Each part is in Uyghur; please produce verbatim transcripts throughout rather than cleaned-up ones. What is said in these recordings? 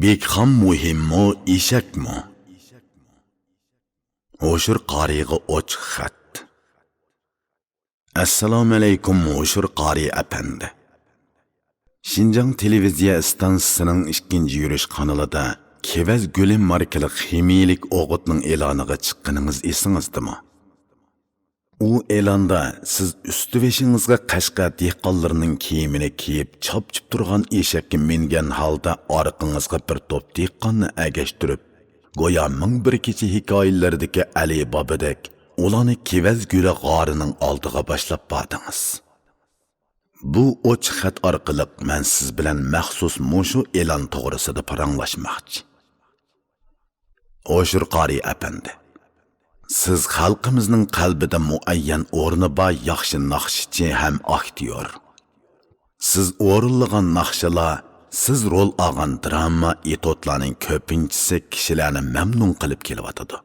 بېكخام مۇھىممۇ، ئېشەكمۇ؟ ھوشۇر قارىيغا ئوچۇق خەت. ئەسسالامۇئەلەيكۇم، ھوشۇر قارىي ئەپەندى. شىنجاڭ تېلېۋىزىيە ئىستانسىسىنىڭ ئىككىنچى يۈرۈش قانىلىدا كېۋەز گۈلى ماركىلىق خىمىيىلىك ئوغۇتنىڭ ئېلانىغا چىققىنىڭىز ئېسىڭىزدىمۇ؟ ئۇ ئېلاندا سىز ئۈستى-بېشىڭىزغا قەشقەر دېھقانلىرىنىڭ كىيىمىنى كىيىپ، چاپچىپ تۇرغان ئېشەككە مىنگەن ھالدا ئارقىڭىزغا بىر توپ دېھقاننى ئەگەشتۈرۈپ، گويا مىڭ بىر كېچە ھېكايىلىرىدىكى ئەلى بابىدەك ئۇلارنى كېۋەز گۈلى غارىنىڭ ئالدىغا باشلاپ باردىڭىز. بۇ ئوچۇق خەت ئارقىلىق مەن سىز بىلەن مەخسۇس مۇشۇ ئېلان توغرىسىدا پاراڭلاشماقچى. ھوشۇر قارىي ئەپەندى، سىز خەلقىمىزنىڭ قەلبىدە مۇئەييەن ئورنى بار ياخشى ناخشىچى ھەم ئاكتيور. سىز ئورۇنلىغان ناخشىلار، سىز رول ئالغان دراما، ئېتوتلارنىڭ كۆپىنچىسى كىشىلەرنى مەمنۇن قىلىپ كېلىۋاتىدۇ.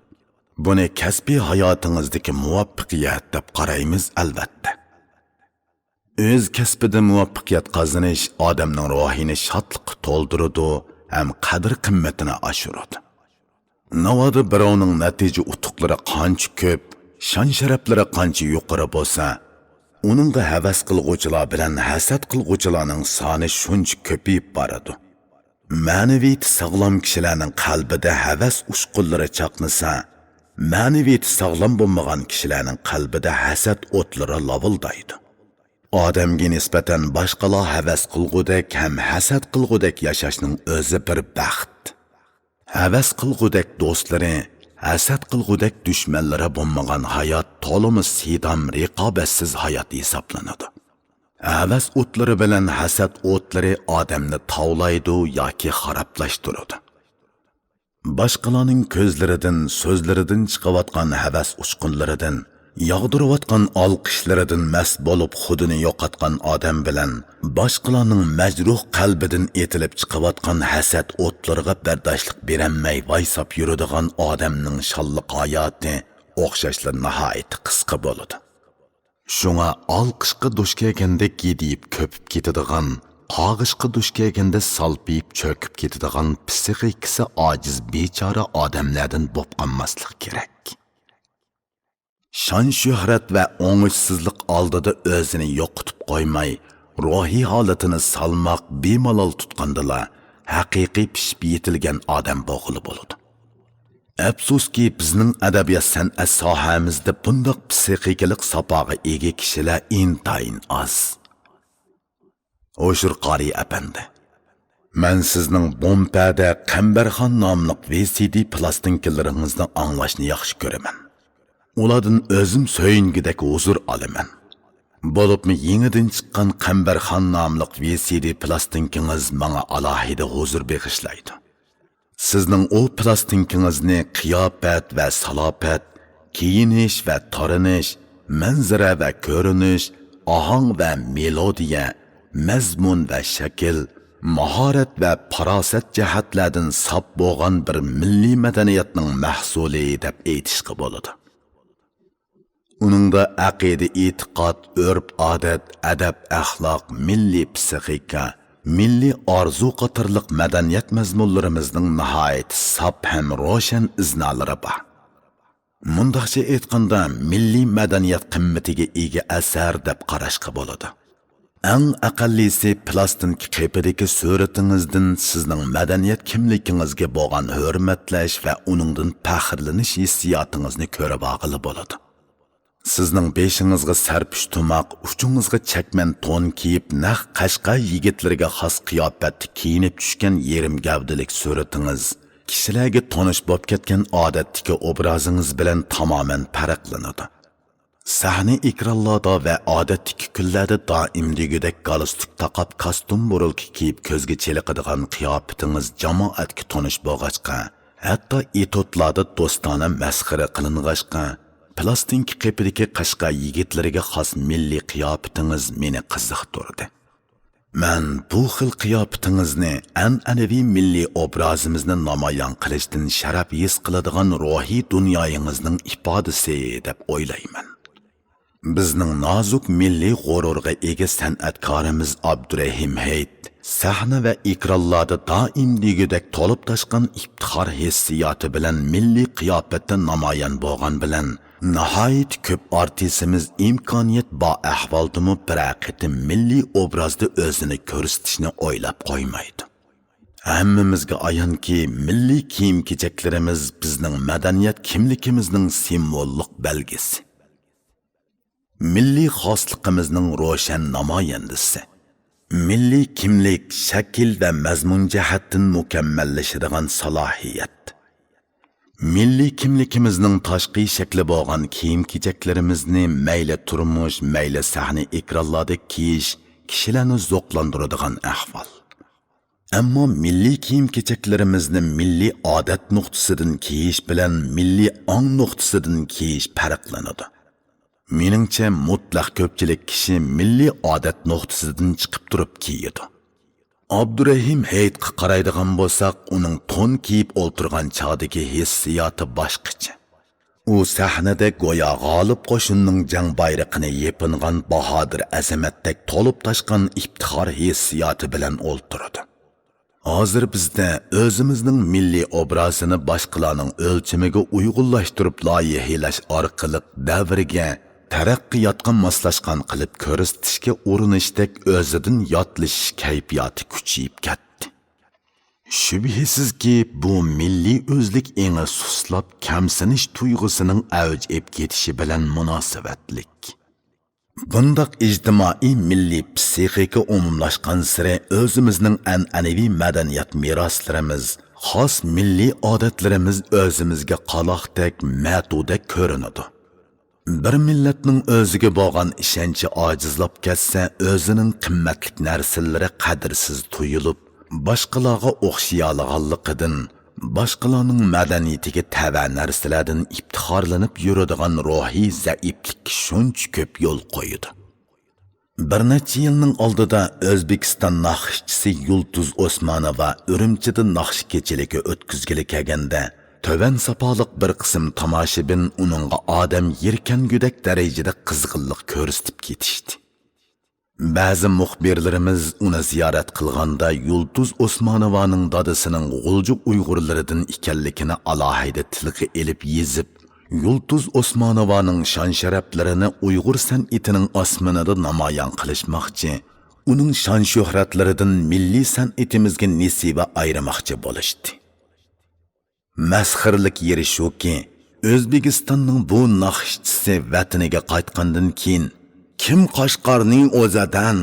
بۇنى كەسپىي ھاياتىڭىزدىكى مۇۋەپپەقىيەت دەپ قارايمىز، ئەلۋەتتە. ئۆز كەسپىدە مۇۋەپپەقىيەت قازىنىش ئادەمنىڭ روھىنى شادلىققا تولدۇرىدۇ ھەم قەدىر-قىممىتىنى ئاشۇرىدۇ. ناۋادا بىراۋنىڭ نەتىجە ئۇتۇقلىرى قانچە كۆپ، شان-شەرەپلىرى قانچە يۇقىرى بولسا، ئۇنىڭغا ھەۋەس قىلغۇچىلار بىلەن ھەسەت قىلغۇچىلارنىڭ سانى شۇنچە كۆپىيىپ بارىدۇ. مەنىۋىيىتى ساغلام كىشىلەرنىڭ قەلبىدە ھەۋەس ئۇچقۇنلىرى چاقنىسا، مەنىۋىيىتى ساغلام بولمىغان كىشىلەرنىڭ قەلبىدە ھەسەت ئوتلىرى لاۋۇلدايدۇ. ئادەمگە نىسبەتەن باشقىلار ھەۋەس قىلغۇدەك ھەم ھەسەت قىلغۇدەك ياشاشنىڭ ئۆزى بىر بەخت. ھەۋەس قىلغۇدەك دوستلىرى، ھەسەت قىلغۇدەك دۈشمەنلىرى بولمىغان ھايات تولىمۇ سىدام، رىقابەتسىز ھايات ھېسابلىنىدۇ. ھەۋەس ئوتلىرى بىلەن ھەسەت ئوتلىرى ئادەمنى تاۋلايدۇ ياكى خارابلاشتۇرىدۇ. باشقىلارنىڭ كۆزلىرىدىن، سۆزلىرىدىن چىقىۋاتقان ھەۋەس ئۇچقۇنلىرىدىن، ياغدۇرۇۋاتقان ئالقىشلىرىدىن مەست بولۇپ خۇدىنى يوقاتقان ئادەم بىلەن باشقىلارنىڭ مەجرۇھ قەلبىدىن ئېتىلىپ چىقىۋاتقان ھەسەت ئوتلىرىغا بەرداشلىق بېرەلمەي ۋايساپ يۈرىدىغان ئادەمنىڭ شاللىق ھاياتى ئوخشاشلا ناھايىتى قىسقا بولىدۇ. شۇڭا ئالقىشقا دۇچ كەلگەندە گىدىيىپ كۆپۈپ كېتىدىغان، قاغىشقا دۇچ كەلگەندە سالپىيىپ چۆكۈپ كېتىدىغان پىسخىكىسى ئاجىز بىچارە ئادەملەردىن بولۇپ قالماسلىق كېرەك. شان-شۆھرەت ۋە ئوڭۇشسىزلىق ئالدىدا ئۆزىنى يوقىتىپ قويماي، روھىي ھالىتىنى سالماق، بىمالال تۇتقاندىلا، ھەقىقىي پىشىپ يېتىلگەن ئادەم بولغىلى بولىدۇ. ئەپسۇسكى، بىزنىڭ ئەدەبىيات سەنئەت ساھەمىزدە بۇنداق پىسخىكىلىق ساپاغا ئىگە كىشىلەر ئىنتايىن ئاز. ھوشۇر قارىي ئەپەندى، مەن سىزنىڭ بومپەدە قەمبەرخان ناملىق ۋى سى دى پىلاستىنكىلىرىڭىزنى ئاڭلاشنى ياخشى كۆرىمەن. ئۇلاردىن ئۆزۈم سۆيۈنگۈدەك ھۇزۇر ئالىمەن. بولۇپمۇ يېڭىدىن چىققان قەمبەرخان ناملىق ۋى سى دى پىلاستىنكىڭىز ماڭا ئالاھىدە ھۇزۇر بېغىشلايدۇ. سىزنىڭ ئۇ پىلاستىنكىڭىزنى قىياپەت ۋە سالاپەت، كىيىنىش ۋە تارىنىش، مەنزىرە ۋە كۆرۈنۈش، ئاھاڭ ۋە مېلودىيە، مەزمۇن ۋە شەكىل، ماھارەت ۋە پاراسەت جەھەتلەردىن ساپ بولغان بىر مىللىي مەدەنىيەتنىڭ مەھسۇلى دەپ ئېيتىشقا بولىدۇ. ئۇنىڭدا ئەقىدە-ئېتىقاد، ئۆرپ-ئادەت، ئەدەپ-ئەخلاق، مىللىي پىسخىكا، مىللىي ئارزۇ قاتارلىق مەدەنىيەت مەزمۇنلىرىمىزنىڭ ناھايىتى ساپ ھەم روشەن ئىزنالىرى بار. مۇنداقچە ئېيتقاندا، مىللىي مەدەنىيەت قىممىتىگە ئىگە ئەسەر دەپ قاراشقا بولىدۇ. ئەڭ ئەقەللىسى پىلاستىنكا قېپىدىكى سۈرىتىڭىزدىن سىزنىڭ مەدەنىيەت كىملىكىڭىزگە بولغان ھۆرمەتلەش ۋە ئۇنىڭدىن پەخىرلىنىش ھېسسىياتىڭىزنى كۆرۈۋالغىلى بولىدۇ. سىزنىڭ بېشىڭىزغا سەرپۈش تۇماق، ئۇچىڭىزغا چەكمەن تون كىيىپ، نەق قەشقەر يىگىتلىرىگە خاس قىياپەتتە كىيىنىپ چۈشكەن يېرىم گەۋدىلىك سۈرىتىڭىز، كىشىلەرگە تونۇش بولۇپ كەتكەن ئادەتتىكى ئوبرازىڭىز بىلەن تامامەن پەرقلىنىدۇ. سەھنە ئېكرانلاردا ۋە ئادەتتىكى كۈنلەردە دائىم دېگۈدەك گالستۇك تاقاپ، كاستيۇم بۇرۇلكا كىيىپ كۆزگە چېلىقىدىغان قىياپىتىڭىز جامائەتكە تونۇش بولغاچقا، ھەتتا ئېتوتلاردا دوستانە مەسخىرە قىلىنغاچقا، پىلاستىنكا قېپىدىكى قەشقەر يىگىتلىرىگە خاس مىللىي قىياپىتىڭىز مېنى قىزىقتۇردى. مەن بۇ خىل قىياپىتىڭىزنى ئەنئەنىۋى مىللىي ئوبرازىمىزنى نامايان قىلىشتىن شەرەپ ھېس قىلىدىغان روھىي دۇنيايىڭىزنىڭ ئىپادىسى دەپ ئويلايمەن. بىزنىڭ نازۇك مىللىي غۇرۇرغا ئىگە سەنئەتكارىمىز ئابدۇرېھىم ھېيت، سەھنە ۋە ئېكرانلاردا دائىم دېگۈدەك تولۇپ تاشقان ئىپتىخار ھېسسىياتى بىلەن مىللىي قىياپەتتە نامايان بولغان بىلەن، ناھايىتى كۆپ ئارتىسىمىز ئىمكانىيەت بار ئەھۋالدىمۇ بىرەر قېتىم مىللىي ئوبرازدا ئۆزىنى كۆرسىتىشنى ئويلاپ قويمايدۇ. ھەممىمىزگە ئايانكى، مىللىي كىيىم-كېچەكلىرىمىز بىزنىڭ مەدەنىيەت كىملىكىمىزنىڭ سىمۋوللۇق بەلگىسى. مىللىي خاسلىقىمىزنىڭ روشەن نامايەندىسى. مىللىي كىملىك شەكىل ۋە مەزمۇن جەھەتتىن مۇكەممەللىشىدىغان سالاھىيەت. مىللىي كىملىكىمىزنىڭ تاشقى شەكلى بولغان كىيىم-كېچەكلىرىمىزنى مەيلى تۇرمۇش، مەيلى سەھنە ئېكرانلاردا كىيىش كىشىلەرنى زوقلاندۇرىدىغان ئەھۋال. ئەمما مىللىي كىيىم-كېچەكلىرىمىزنى مىللىي ئادەت نۇقتىسىدىن كىيىش بىلەن مىللىي ئاڭ نۇقتىسىدىن كىيىش پەرقلىنىدۇ. مېنىڭچە، مۇتلەق كۆپچىلىك كىشى مىللىي ئادەت نۇقتىسىدىن چىقىپ تۇرۇپ كىيىدۇ. ئابدۇرەھىم ھېيتقا قارايدىغان بولساق، ئۇنىڭ تون كىيىپ ئولتۇرغان چاغدىكى ھېسسىياتى باشقىچە. ئۇ سەھنىدە گويا غالىب قوشۇننىڭ جەڭ بايرىقىنى يېپىنغان باھادىر ئەزەمەتتەك تولۇپ تاشقان ئىپتىخار ھېسسىياتى بىلەن ئولتۇرىدۇ. ھازىر بىزدە ئۆزىمىزنىڭ مىللىي ئوبرازىنى باشقىلارنىڭ ئۆلچىمىگە ئۇيغۇنلاشتۇرۇپ لايىھىلەش ئارقىلىق دەۋرگە، تەرەققىياتقا ماسلاشقان قىلىپ كۆرسىتىشكە ئۇرۇنۇشتەك ئۆزىدىن ياتلىشىش كەيپىياتى كۈچىيىپ كەتتى. شۈبھىسىزكى، بۇ مىللىي ئۆزلۈك ئېڭى سۇسلاپ، كەمسىنىش تۇيغۇسىنىڭ ئەۋج ئېلىپ كېتىشى بىلەن مۇناسىۋەتلىك. بۇنداق ئىجتىمائىي مىللىي پسىخىكا ئومۇملاشقانسېرى ئۆزىمىزنىڭ ئەنئەنىۋى مەدەنىيەت مىراسلىرىمىز، خاس مىللىي ئادەتلىرىمىز ئۆزىمىزگە قالاقتەك، مەتۇدەك كۆرۈنىدۇ. بىر مىللەتنىڭ ئۆزىگە بولغان ئىشەنچى ئاجىزلاپ كەتسە، ئۆزىنىڭ قىممەتلىك نەرسىلىرى قەدىرسىز تۇيۇلۇپ، باشقىلارغا ئوخشىيالىغانلىقىدىن، باشقىلارنىڭ مەدەنىيىتىگە تەۋە نەرسىلەردىن ئىپتىخارلىنىپ يۈرىدىغان روھىي زەئىپلىككە شۇنچە كۆپ يول قويىدۇ. بىر نەچچە يىلنىڭ ئالدىدا ئۆزبېكىستان ناخشىچىسى يۇلتۇز ئوسمانوۋا ئۈرۈمچىدە ناخشا كېچىلىكى ئۆتكۈزگىلى كەلگەندە، تۆۋەن ساپالىق بىر قىسىم تاماشىبىن ئۇنىڭغا ئادەم يىركەنگۈدەك دەرىجىدە قىزغىنلىق كۆرسىتىپ كېتىشتى. بەزى مۇخبىرلىرىمىز ئۇنى زىيارەت قىلغاندا يۇلتۇز ئوسمانوۋانىڭ دادىسىنىڭ غۇلجا ئۇيغۇرلىرىدىن ئىكەنلىكىنى ئالاھىدە تىلغا ئېلىپ يېزىپ، يۇلتۇز ئوسمانوۋانىڭ شان-شەرەپلىرىنى ئۇيغۇر سەنئىتىنىڭ ئاسمىنىدا نامايان قىلىشماقچى، ئۇنىڭ شان-شۆھرەتلىرىدىن مىللىي سەنئىتىمىزگە نېسىۋە ئايرىماقچى بولۇشتى. مەسخىرىلىك يېرى شۇكى، ئۆزبېكىستاننىڭ بۇ ناخشىچىسى ۋەتىنىگە قايتقاندىن كېيىن، كىم قاشقارنىڭ ئۆزىدەن،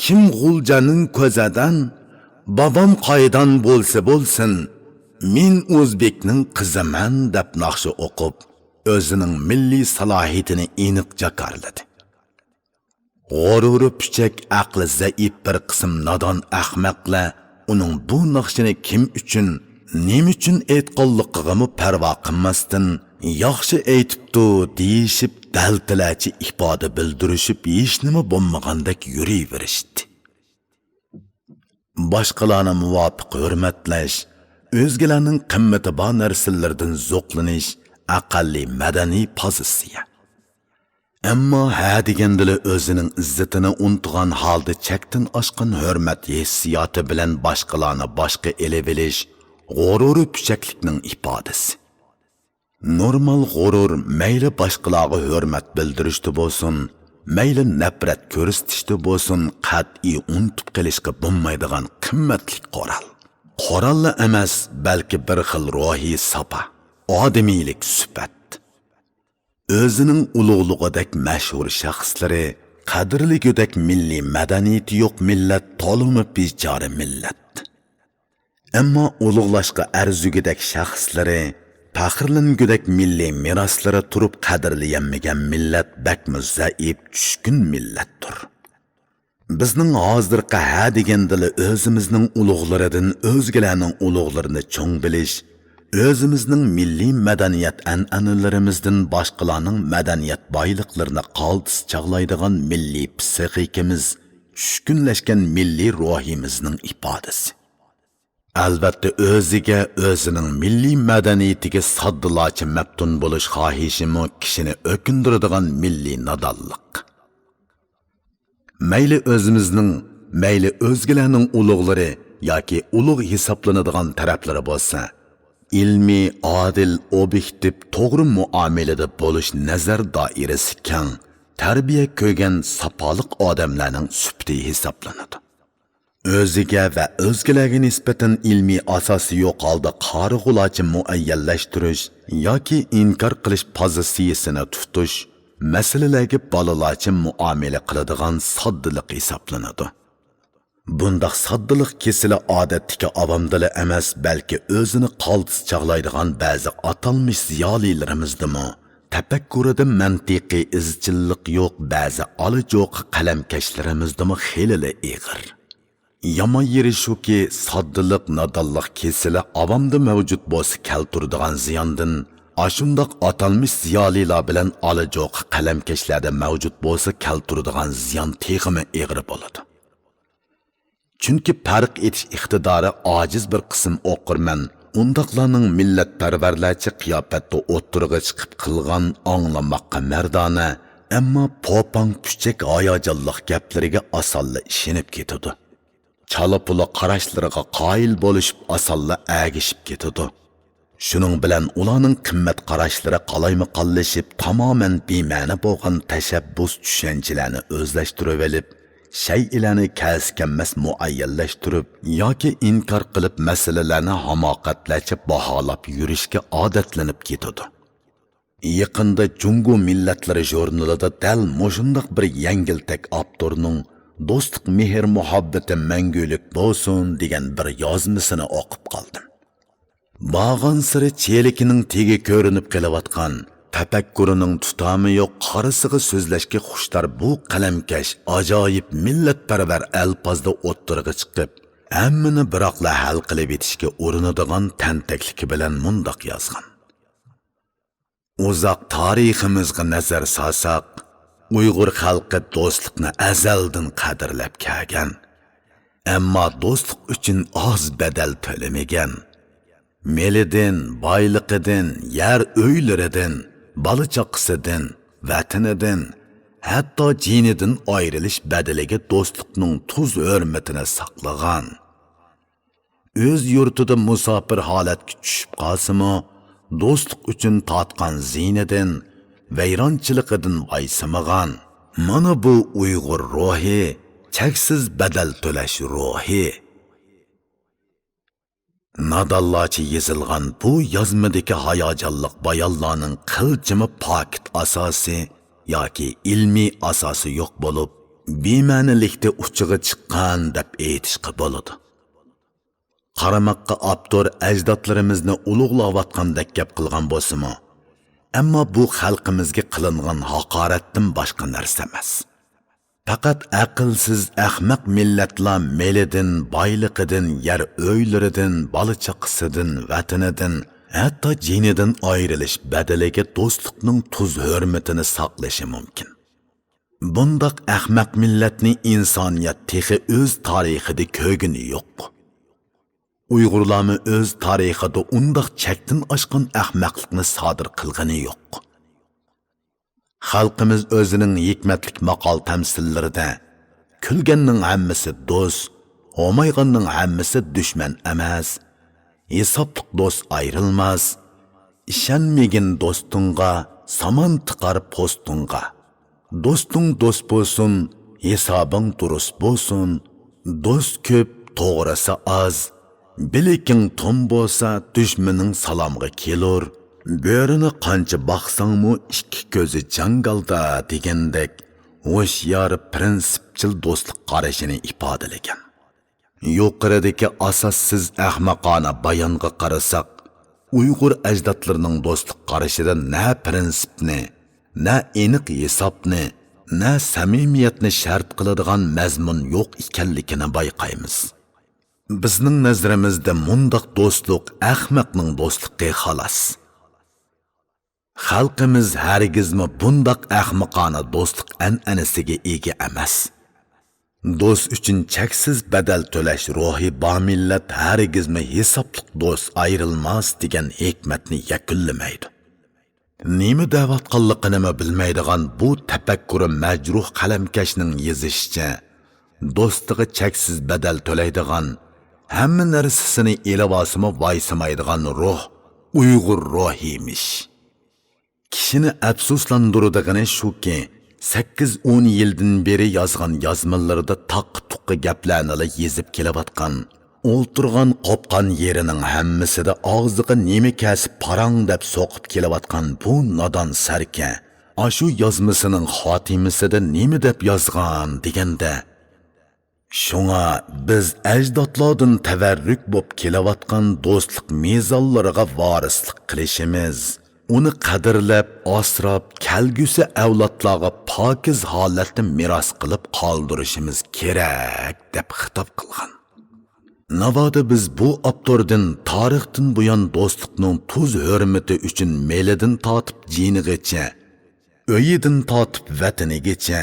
كىم غۇلجانىڭ كۆزىدەن، بابام قايدان بولسا بولسۇن، مەن ئۆزبېكنىڭ قىزىمەن دەپ ناخشا ئوقۇپ، ئۆزىنىڭ مىللىي سالاھىيىتىنى ئېنىق جاكارلىدى. غۇرۇرى پۈچەك، ئەقلى زەئىپ بىر قىسىم نادان ئەخمەقلەر ئۇنىڭ بۇ ناخشىنى كىم ئۈچۈن، نېمە ئۈچۈن ئېيتقانلىقىغىمۇ پەرۋا قىلماستىن، ياخشى ئېيتىپتۇ دېيىشىپ، دەلتىلەرچە ئىپادە بىلدۈرۈشۈپ، ھېچنېمە بولمىغاندەك يۈرۈۋېرىشتى. باشقىلارنى مۇۋاپىق ھۆرمەتلەش، ئۆزگىلەرنىڭ قىممىتى بار نەرسىلىرىدىن زوقلىنىش ئەقەللىي مەدەنىي پوزىتسىيە. ئەمما ھە دېگەندىلا ئۆزىنىڭ ئىززىتىنى ئۇنتۇغان ھالدا چەكتىن ئاشقان ھۆرمەت ھېسسىياتى بىلەن باشقىلارنى باشقا ئېلىۋېلىش غۇرۇرى پۈچەكلىكنىڭ ئىپادىسى. نورمال غۇرۇر مەيلى باشقىلارغا ھۆرمەت بىلدۈرۈشتە بولسۇن، مەيلى نەپرەت كۆرسىتىشتە بولسۇن، قەتئىي ئۇنتۇپ قېلىشقا بولمايدىغان قىممەتلىك قورال. قوراللا ئەمەس، بەلكى بىر خىل روھىي ساپا، ئادىمىيلىك سۈپەت. ئۆزىنىڭ ئۇلۇغلۇقىدەك مەشھۇر شەخسلىرى، قەدىرلىگۈدەك مىللىي مەدەنىيىتى يوق مىللەت تولىمۇ بىچارە مىللەت. ئەمما ئۇلۇغلاشقا ئەرزىگۈدەك شەخسلىرى، پەخىرلەنگۈدەك مىللىي مىراسلىرى تۇرۇپ قەدىرلىيەلمىگەن مىللەت بەكمۇ زەئىپ، چۈشكۈن مىللەتتۇر. بىزنىڭ ھازىرقى ھە دېگەندىلا ئۆزىمىزنىڭ ئۇلۇغلىرىدىن ئۆزگىلەرنىڭ ئۇلۇغلىرىنى چوڭ بىلىش، ئۆزىمىزنىڭ مىللىي مەدەنىيەت ئەنئەنىلىرىمىزدىن باشقىلارنىڭ مەدەنىيەت بايلىقلىرىنى قالتىس چاغلايدىغان مىللىي پسىخىكىمىز، چۈشكۈنلەشكەن مىللىي روھىمىزنىڭ ئىپادىسى. ئەلۋەتتە، ئۆزىگە، ئۆزىنىڭ مىللىي مەدەنىيىتىگە ساددىلارچە مەپتۇن بولۇش خاھىشىمۇ كىشىنى ئۆكۈندۈرىدىغان مىللىي نادانلىق. مەيلى ئۆزىمىزنىڭ مەيلى ئۆزگىلەرنىڭ ئۇلۇغلىرى ياكى ئۇلۇغ ھېسابلىنىدىغان تەرەپلىرى بولسا، ئىلمىي، ئادىل، ئوبيېكتىپ، توغرا مۇئامىلىدە بولۇش نەزەر دائىرىسى كەڭ، تەربىيە كۆرگەن ساپالىق ئادەملەرنىڭ سۈپىتى ھېسابلىنىدۇ. ئۆزىگە ۋە ئۆزگىلەرگە نىسبەتەن ئىلمىي ئاساسى يوق ھالدا قارىغۇلارچە مۇئەييەنلەشتۈرۈش ياكى ئىنكار قىلىش پوزىتسىيىسىنى تۇتۇش مەسىلىلەرگە بالىلارچە مۇئامىلە قىلىدىغان ساددىلىق ھېسابلىنىدۇ. بۇنداق ساددىلىق كېسىلى ئادەتتىكى ئاۋامدىلا ئەمەس، بەلكى ئۆزىنى قالتىس چاغلايدىغان بەزى ئاتالمىش زىيالىيلىرىمىزدىمۇ، تەپەككۇرىدا مەنتىقىي ئىزچىللىق يوق بەزى ئالا جوقا قەلەمكەشلىرىمىزدىمۇ خېلىلا ئېغىر. يامان يېرى شۇكى، ساددىلىق، نادانلىق كېسىلى ئاۋامدا مەۋجۇت بولسا كەلتۈرىدىغان زىياندىن، ئاشۇنداق ئاتالمىش زىيالىيلار بىلەن ئالا جوقا قەلەمكەشلەردە مەۋجۇت بولسا كەلتۈرىدىغان زىيان تېخىمۇ ئېغىر بولىدۇ. چۈنكى پەرق ئېتىش ئىقتىدارى ئاجىز بىر قىسىم ئوقۇرمەن ئۇنداقلارنىڭ مىللەتپەرۋەرلەرچە قىياپەتتە ئوتتۇرىغا چىقىپ قىلغان ئاڭلىماققا مەردانە، ئەمما پوپاڭ پۈچەك ھاياجانلىق گەپلىرىگە ئاسانلا ئىشىنىپ كېتىدۇ. چالا-پۇلا قاراشلىرىغا قايىل بولۇشۇپ ئاسانلا ئەگىشىپ كېتىدۇ. شۇنىڭ بىلەن ئۇلارنىڭ قىممەت قاراشلىرى قالايمىقانلىشىپ، تامامەن بىمەنە بولغان تەشەببۇس چۈشەنچىلەرنى ئۆزلەشتۈرۈۋېلىپ، شەيئىلەرنى كەلسىكەنمەس مۇئەييەنلەشتۈرۈپ ياكى ئىنكار قىلىپ، مەسىلىلەرنى ھاماقەتلەرچە باھالاپ يۈرۈشكە ئادەتلىنىپ كېتىدۇ. يېقىندا جۇڭگو مىللەتلىرى ژۇرنىلىدا دەل مۇشۇنداق بىر يەڭگىلتەك ئاپتورنىڭ «دوستلۇق مېھىر-مۇھەببىتى مەڭگۈلۈك بولسۇن» دېگەن بىر يازمىسىنى ئوقۇپ قالدىم. بارغانسېرى چېلىكىنىڭ تېگى كۆرۈنۈپ قېلىۋاتقان، تەپەككۇرىنىڭ تۇتامى يوق، قارىسىغا سۆزلەشكە خۇشتار بۇ قەلەمكەش ئاجايىپ مىللەتپەرۋەر ئەلپازدا ئوتتۇرىغا چىقىپ، ھەممىنى بىراقلا ھەل قىلىۋېتىشكە ئۇرۇنىدىغان تەنتەكلىكى بىلەن مۇنداق يازغان: ئۇزاق تارىخىمىزغا نەزەر سالساق، ئۇيغۇر خەلقى دوستلۇقنى ئەزەلدىن قەدىرلەپ كەلگەن. ئەمما دوستلۇق ئۈچۈن ئاز بەدەل تۆلىمىگەن. مېلىدىن، بايلىقىدىن، يەر ئۆيلىرىدىن، بالا-چاقىسىدىن، ۋەتىنىدىن، ھەتتا جېنىدىن ئايرىلىش بەدىلىگە دوستلۇقنىڭ تۇز ھۆرمىتىنى ساقلىغان. ئۆز يۇرتىدا مۇساپىر ھالەتكە چۈشۈپ قالسىمۇ، دوستلۇق ئۈچۈن تارتقان زىيىنىدىن، ۋەيرانچىلىقىدىن ۋايسىمىغان. مانا بۇ ئۇيغۇر روھى، چەكسىز بەدەل تۆلەش روھى. نادانلارچە يېزىلغان بۇ يازمىدىكى ھاياجانلىق بايانلارنىڭ قىلچىمۇ پاكىت ئاساسى ياكى ئىلمىي ئاساسى يوق بولۇپ، بىمەنىلىكتە ئۇچىغا چىققان دەپ ئېيتىشقا بولىدۇ. قارىماققا ئاپتور ئەجدادلىرىمىزنى ئۇلۇغلاۋاتقاندەك گەپ قىلغان بولسىمۇ، ئەمما بۇ خەلقىمىزگە قىلىنغان ھاقارەتتىن باشقا نەرسە ئەمەس. پەقەت ئەقىلسىز، ئەخمەق مىللەتلا مېلىدىن، بايلىقىدىن، يەر ئۆيلىرىدىن، بالا-چاقىسىدىن، ۋەتىنىدىن، ھەتتا جېنىدىن ئايرىلىش بەدىلىگە دوستلۇقنىڭ تۇز ھۆرمىتىنى ساقلىشى مۇمكىن. بۇنداق ئەخمەق مىللەتنى ئىنسانىيەت تېخى ئۆز تارىخىدا كۆرگىنى يوق. ئۇيغۇرلارمۇ ئۆز تارىخىدا ئۇنداق چەكتىن ئاشقان ئەخمەقلىقنى سادىر قىلغىنى يوق. خەلقىمىز ئۆزىنىڭ ھېكمەتلىك ماقال-تەمسىللىرىدە، «كۈلگەننىڭ ھەممىسى دوست، ھومايغاننىڭ ھەممىسى دۈشمەن ئەمەس، ھېسابلىق دوست ئايرىلماس، ئىشەنمىگىن دوستۇڭغا، سامان تىقار پوستۇڭغا. دوستۇڭ دوست بولسۇن، ھېسابىڭ دۇرۇس بولسۇن. دوست كۆپ، توغرىسى ئاز. بىلىكىڭ توم بولسا، دۈشمىنىڭ سالامغا كېلۇر. بۆرىنى قانچە باقساڭمۇ، ئىككى كۆزى جاڭگالدا» دېگەندەك ھوشيار، پىرىنسىپچىل دوستلۇق قارىشىنى ئىپادىلىگەن. يۇقىرىدىكى ئاساسسىز ئەخمىقانە بايانغا قارىساق، ئۇيغۇر ئەجدادلىرىنىڭ دوستلۇق قارىشىدا نە پىرىنسىپنى، نە ئېنىق ھېسابنى، نە سەمىمىيەتنى شەرت قىلىدىغان مەزمۇن يوق ئىكەنلىكىنى بايقايمىز. بىزنىڭ نەزىرىمىزدە مۇنداق دوستلۇق ئەخمەقنىڭ دوستلۇقى، خالاس. خەلقىمىز ھەرگىزمۇ بۇنداق ئەخمىقانە دوستلۇق ئەنئەنىسىگە ئىگە ئەمەس. دوست ئۈچۈن چەكسىز بەدەل تۆلەش روھى بار مىللەت ھەرگىزمۇ «ھېسابلىق دوست ئايرىلماس» دېگەن ھېكمەتنى يەكۈنلىمەيدۇ. نېمە دەۋاتقانلىقىنىمۇ بىلمەيدىغان بۇ تەپەككۇرى مەجرۇھ قەلەمكەشنىڭ يېزىشىچە، دوستىغا چەكسىز بەدەل تۆلەيدىغان، ھەممە نەرسىسىنى ئېلىۋالسىمۇ ۋايسىمايدىغان روھ ئۇيغۇر روھىمىش. كىشىنى ئەپسۇسلاندۇرىدىغىنى شۇكى، سەككىز ئون يىلدىن بېرى يازغان يازمىلىرىدا تاققا-تۇققا گەپلەرنىلا يېزىپ كېلىۋاتقان، ئولتۇرغان قوپقان يېرىنىڭ ھەممىسىدە ئاغزىغا نېمە كەلسە پاراڭ دەپ سوقۇپ كېلىۋاتقان بۇ نادان سەركە، ئاشۇ يازمىسىنىڭ خاتىمىسىدە نېمە دەپ يازغان دېگەندە، شۇڭا بىز ئەجدادلاردىن تەۋەررۈك بولۇپ كېلىۋاتقان دوستلۇق مىزانلىرىغا ۋارىسلىق قىلىشىمىز، ئۇنى قەدىرلەپ، ئاسراپ، كەلگۈسى ئەۋلادلارغا پاكىز ھالەتتە مىراس قىلىپ قالدۇرۇشىمىز كېرەك، دەپ خىتاب قىلغان. ناۋادا بىز بۇ ئاپتوردىن تارىختىن بۇيان دوستلۇقنىڭ تۇز ھۆرمىتى ئۈچۈن مېلىدىن تارتىپ جېنىغىچە، ئۆيىدىن تارتىپ ۋەتىنىگىچە،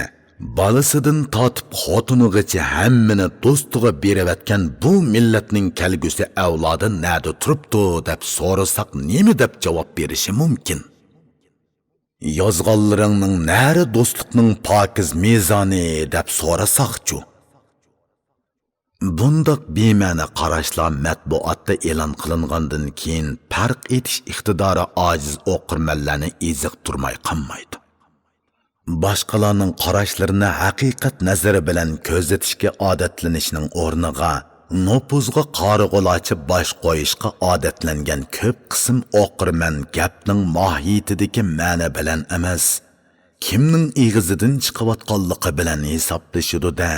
بالىسىدىن تارتىپ خوتۇنىغىچە ھەممىنى دوستىغا بېرىۋەتكەن بۇ مىللەتنىڭ كەلگۈسى ئەۋلادى نەدە تۇرۇپتۇ دەپ سورىساق، نېمە دەپ جاۋاب بېرىشى مۇمكىن؟ يازغانلىرىڭنىڭ نەرى دوستلۇقنىڭ پاكىز مىزانى دەپ سورىساقچۇ؟ بۇنداق بىمەنە قاراشلار مەتبۇئاتتا ئېلان قىلىنغاندىن كېيىن پەرق ئېتىش ئىقتىدارى ئاجىز ئوقۇرمەنلەرنى ئېزىقتۇرماي قالمايدۇ. باشقىلارنىڭ قاراشلىرىنى ھەقىقەت نەزىرى بىلەن كۆزىتىشكە ئادەتلىنىشنىڭ ئورنىغا، نوپۇزغا قارىغۇلارچە باش قويۇشقا ئادەتلەنگەن كۆپ قىسىم ئوقۇرمەن گەپنىڭ ماھىيىتىدىكى مەنە بىلەن ئەمەس، كىمنىڭ ئېغىزىدىن چىقىۋاتقانلىقى بىلەن ھېسابلىشىدۇ-دە،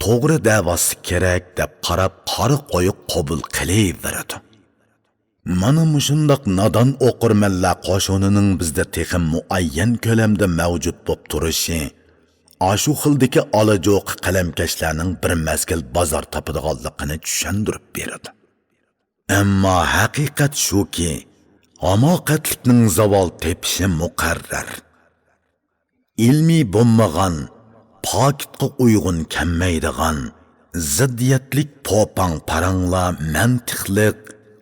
توغرا دەۋاتسا كېرەك دەپ قاراپ، قارا قويۇق قوبۇل قىلىۋېرىدۇ. مانا مۇشۇنداق نادان ئوقۇرمەنلەر قوشۇنىنىڭ بىزدە تېخى مۇئەييەن كۆلەمدە مەۋجۇت بولۇپ تۇرۇشى، ئاشۇ خىلدىكى ئالا-جوقا قەلەمكەشلەرنىڭ بىر مەزگىل بازار تاپىدىغانلىقىنى چۈشەندۈرۈپ بېرىدۇ. ئەمما ھەقىقەت شۇكى، ھاماقەتلىكنىڭ زاۋال تېپىشى مۇقەررەر. ئىلمىي بولمىغان، پاكىتقا ئۇيغۇن كەلمەيدىغان، زىددىيەتلىك پوپاڭ پاراڭلار مەنتىقلىق،